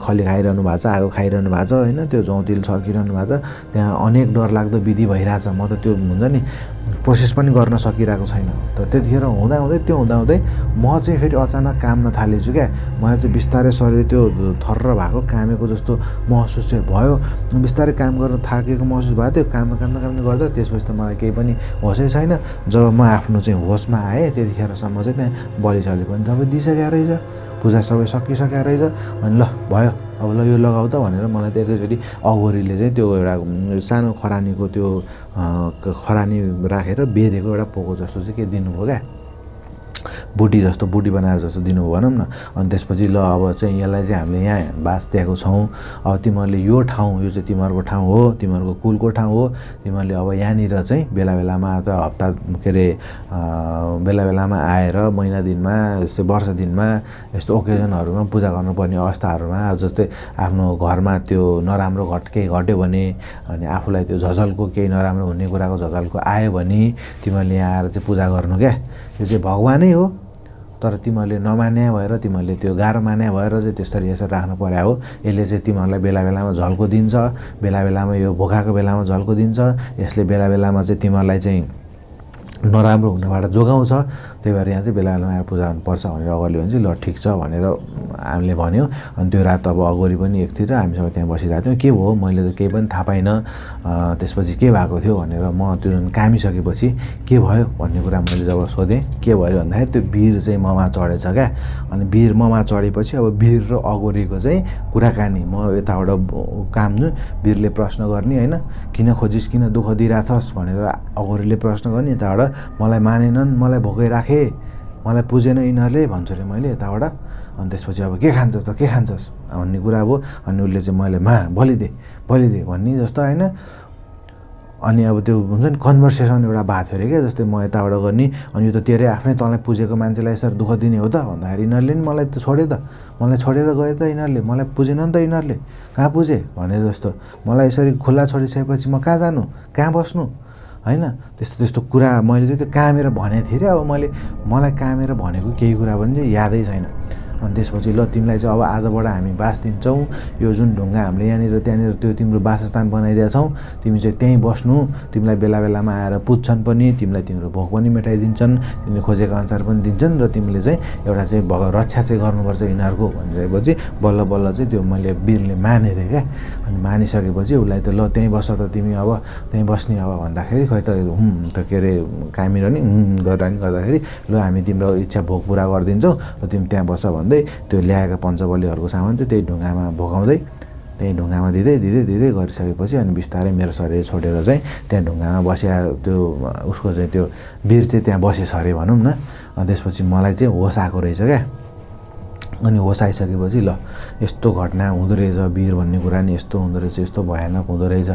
खली खाइरहनु भएको छ, आगो खाइरहनु भएको छ होइन। त्यो जौतिल छर्किरहनु भएको छ, त्यहाँ अनेक डरलाग्दो विधि भइरहेछ। म त त्यो हुन्छ नि प्रोसेस पनि गर्न सकिरहेको छैन। त त्यतिखेर हुँदाहुँदै त्यो हुँदाहुँदै म चाहिँ फेरि अचानक काम्न थालेछु क्या। मलाई चाहिँ बिस्तारै शरीर त्यो थर्र भएको कामेको जस्तो महसुस चाहिँ भयो। बिस्तारै काम गर्न थाकेको महसुस भयो। त्यो काम्दा गर्दा त्यसपछि त मलाई केही पनि होसै छैन। जब म आफ्नो चाहिँ होसमा आएँ त्यतिखेरसम्म चाहिँ त्यहाँ बलिसले पनि सबै दिइसकेको रहेछ, पूजा सबै सकिसकेको रहेछ। अनि ल भयो अब ल यो लगाऊ त भनेर मलाई त एकैचोटि अघोरीले चाहिँ त्यो एउटा सानो खरानीको त्यो खरानी राखेर बेरेको एउटा पोको जस्तो चाहिँ के दिनुभयो क्या, बुटी जस्तो, बुटी बनाएर जस्तो दिनुभयो भनौँ न। अनि त्यसपछि ल अब चाहिँ यसलाई चाहिँ हामीले यहाँ बास दिएको छौँ। अब तिमीहरूले यो ठाउँ, यो चाहिँ तिमीहरूको ठाउँ हो, तिमीहरूको कुलको ठाउँ हो। तिमीहरूले अब यहाँनिर चाहिँ बेला बेलामा त हप्ता के अरे बेला बेलामा आएर महिना दिनमा यस्तै वर्ष दिनमा यस्तो ओकेजनहरूमा पूजा गर्नुपर्ने अवस्थाहरूमा जस्तै आफ्नो घरमा त्यो नराम्रो केही घट्यो भने अनि आफूलाई त्यो झझल्को केही नराम्रो हुने कुराको झझल्को आयो भने तिमीहरूले यहाँ आएर चाहिँ पूजा गर्नु क्या। यो चाहिँ भगवानै हो, तर तिमीहरूले नमान्या भएर, तिमीहरूले त्यो गाह्रो मान्या भएर चाहिँ त्यसरी यसरी राख्नु पर्या हो। यसले चाहिँ तिमीहरूलाई बेला बेलामा झल्को दिन्छ, बेला बेलामा यो भोकाको बेलामा झल्को दिन्छ, यसले बेला बेलामा चाहिँ तिमीहरूलाई चाहिँ नराम्रो हुनबाट जोगाउँछ। त्यही भएर यहाँ चाहिँ बेला बेलामा आएर पूजा गर्नुपर्छ भनेर अगाडि भने चाहिँ ल ठिक छ भनेर हामीले भन्यो। अनि त्यो रात अब अगाडि पनि एकतिर हामी सबै त्यहाँ बसिरहेको थियौँ। के भयो मैले त केही पनि थाहा पाइनँ। त्यसपछि के भएको थियो भनेर म त्यो कामिसकेपछि के भयो भन्ने कुरा मैले जब सोधेँ, के भयो भन्दाखेरि त्यो वीर चाहिँ ममा चढेछ क्या। अनि वीर ममा चढेपछि अब वीर र अघोरीको चाहिँ कुराकानी, म यताबाट काम्नु, वीरले प्रश्न गर्ने होइन, किन खोजिस्, किन दुःख दिइरहेछस् भनेर अघोरीले प्रश्न गर्ने। यताबाट मलाई मानेनन्, मलाई भोकै राखे, मलाई पुजेन यिनीहरूले भन्छु अरे मैले यताबाट। अनि त्यसपछि अब के खान्छस् त, के खान्छस् भन्ने कुरा अब। अनि उसले चाहिँ मैले बलिदे भन्ने जस्तो होइन। अनि अब त्यो हुन्छ नि कन्भर्सेसन एउटा भएको थियो अरे क्या। जस्तै म यताबाट गर्ने, अनि यो त तेरै आफ्नै तँलाई पुजेको मान्छेलाई यसरी दुःख दिने हो त भन्दाखेरि यिनीहरूले नि मलाई त छोड्यो त, मलाई छोडेर गए त यिनीहरूले, मलाई पुजेन नि त यिनीहरूले, कहाँ पुजे भने जस्तो। मलाई यसरी खुल्ला छोडिसकेपछि म कहाँ जानु, कहाँ बस्नु होइन। त्यस्तो कुरा मैले चाहिँ त्यो कामेर भनेको थिएँ अरे। अब मलाई कामेर भनेको केही कुरा पनि चाहिँ यादै छैन। अनि त्यसपछि ल तिमीलाई चाहिँ अब आजबाट हामी बास दिन्छौँ, यो जुन ढुङ्गा हामीले यहाँनिर त्यहाँनिर त्यो तिम्रो वासस्थान बनाइदिएका छौँ, तिमी चाहिँ त्यहीँ बस्नु, तिमीलाई बेला बेलामा आएर पुज्छन् पनि, तिमीलाई तिम्रो भोक पनि मेटाइदिन्छन्, तिमीले खोजेको अनुसार पनि दिन्छन्, र तिमीले चाहिँ एउटा चाहिँ रक्षा चाहिँ गर्नुपर्छ यिनीहरूको भनेपछि बल्ल बल्ल चाहिँ त्यो मैले वीरले माने थिएँ क्या। अनि मानिसकेपछि उसलाई त ल त्यहीँ बस्छ त तिमी, अब त्यहीँ बस्ने अब भन्दाखेरि खै त के अरे कामिरहने गर्दाखेरि ल हामी तिम्रो इच्छा भोक पुरा गरिदिन्छौँ र तिमी त्यहाँ बस्छ भन्दै त्यो ल्याएका पञ्चबलीहरूको सामान चाहिँ त्यही ढुङ्गामा भोगाउँदै, त्यही ढुङ्गामा दिँदै गरिसकेपछि अनि बिस्तारै मेरो शरीर छोडेर चाहिँ त्यहाँ ढुङ्गामा बसिया त्यो उसको चाहिँ त्यो वीर चाहिँ त्यहाँ बसेछ अरे भनौँ न। अनि त्यसपछि मलाई चाहिँ होस आएको रहेछ क्या। अनि होस आइसकेपछि ल यस्तो घटना हुँदो रहेछ, वीर भन्ने कुरा नि यस्तो हुँदो रहेछ, यस्तो भयानक हुँदो रहेछ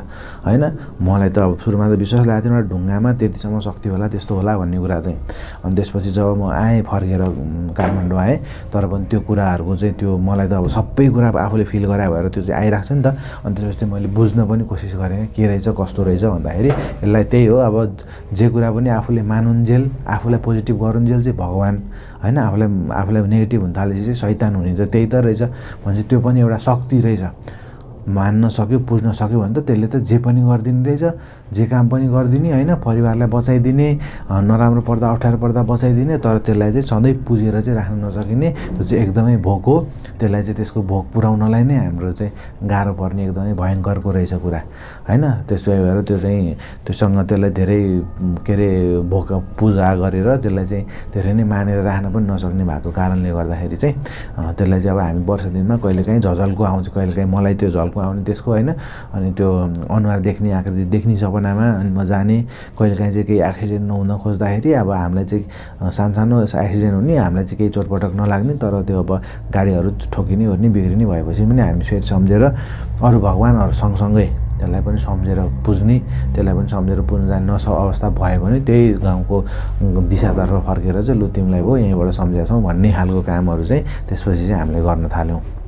होइन। मलाई त अब सुरुमा त विश्वास लागेको थिएन ढुङ्गामा त्यतिसम्म शक्ति होला, त्यस्तो होला भन्ने कुरा चाहिँ। अनि त्यसपछि जब म आएँ फर्केर काठमाडौँ आएँ, तर पनि त्यो कुराहरूको चाहिँ त्यो मलाई त अब सबै कुरा आफूले फिल गरायो भएर त्यो चाहिँ आइरहेको छ नि त। अनि त्यसपछि मैले बुझ्न पनि कोसिस गरेँ के रहेछ कस्तो रहेछ भन्दाखेरि यसलाई त्यही हो, अब जे कुरा पनि आफूले मानुन्जेल, आफूलाई पोजिटिभ गरुन्जेल चाहिँ भगवान् होइन, आफूलाई नेगेटिभ हुन थालेपछि चाहिँ शैतान हुने त त्यही त रहेछ भनेपछि त्यो पनि एउटा शक्ति रहेछ। मान्न सक्यो, पुज्न सक्यो भने त त्यसले त जे पनि गरिदिने रहेछ, जे काम पनि गरिदिने होइन, परिवारलाई बचाइदिने, नराम्रो पर्दा अप्ठ्यारो पर्दा बचाइदिने। तर त्यसलाई चाहिँ सधैँ पुजेर चाहिँ राख्न नसकिने, त्यो चाहिँ एकदमै भोक हो। त्यसलाई चाहिँ त्यसको भोक पुर्याउनलाई नै हाम्रो चाहिँ गाह्रो पर्ने एकदमै भयङ्करको रहेछ कुरा होइन। त्यसो भएर त्यो चाहिँ त्योसँग त्यसलाई धेरै के अरे भोक पूजा गरेर त्यसलाई चाहिँ धेरै नै मानेर राख्न पनि नसक्ने भएको कारणले गर्दाखेरि चाहिँ त्यसलाई चाहिँ अब हामी वर्ष दिनमा कहिलेकाहीँ झझल्को आउँछ, कहिलेकाहीँ मलाई त्यो झल्को सपनाको आउने त्यसको होइन अनि त्यो अनुहार देख्ने आकृति देख्ने सपनामा अनि म जाने कहिलेकाहीँ चाहिँ केही एक्सिडेन्ट नहुन खोज्दाखेरि अब हामीलाई चाहिँ सानो एक्सिडेन्ट हुने हामीलाई चाहिँ केही चोटपटक नलाग्ने तर त्यो अब गाडीहरू ठोकिने ओर्ने बिग्रिने भएपछि पनि हामी फेरि सम्झेर अरू भगवान्हरू सँगसँगै त्यसलाई पनि सम्झेर पुज्ने त्यसलाई पनि सम्झेर पुज्न जाने अवस्था भयो भने त्यही गाउँको दिशातर्फ फर्केर चाहिँ लु तिमीलाई भयो यहीँबाट सम्झेका छौँ भन्ने खालको कामहरू चाहिँ त्यसपछि चाहिँ हामीले गर्न थाल्यौँ।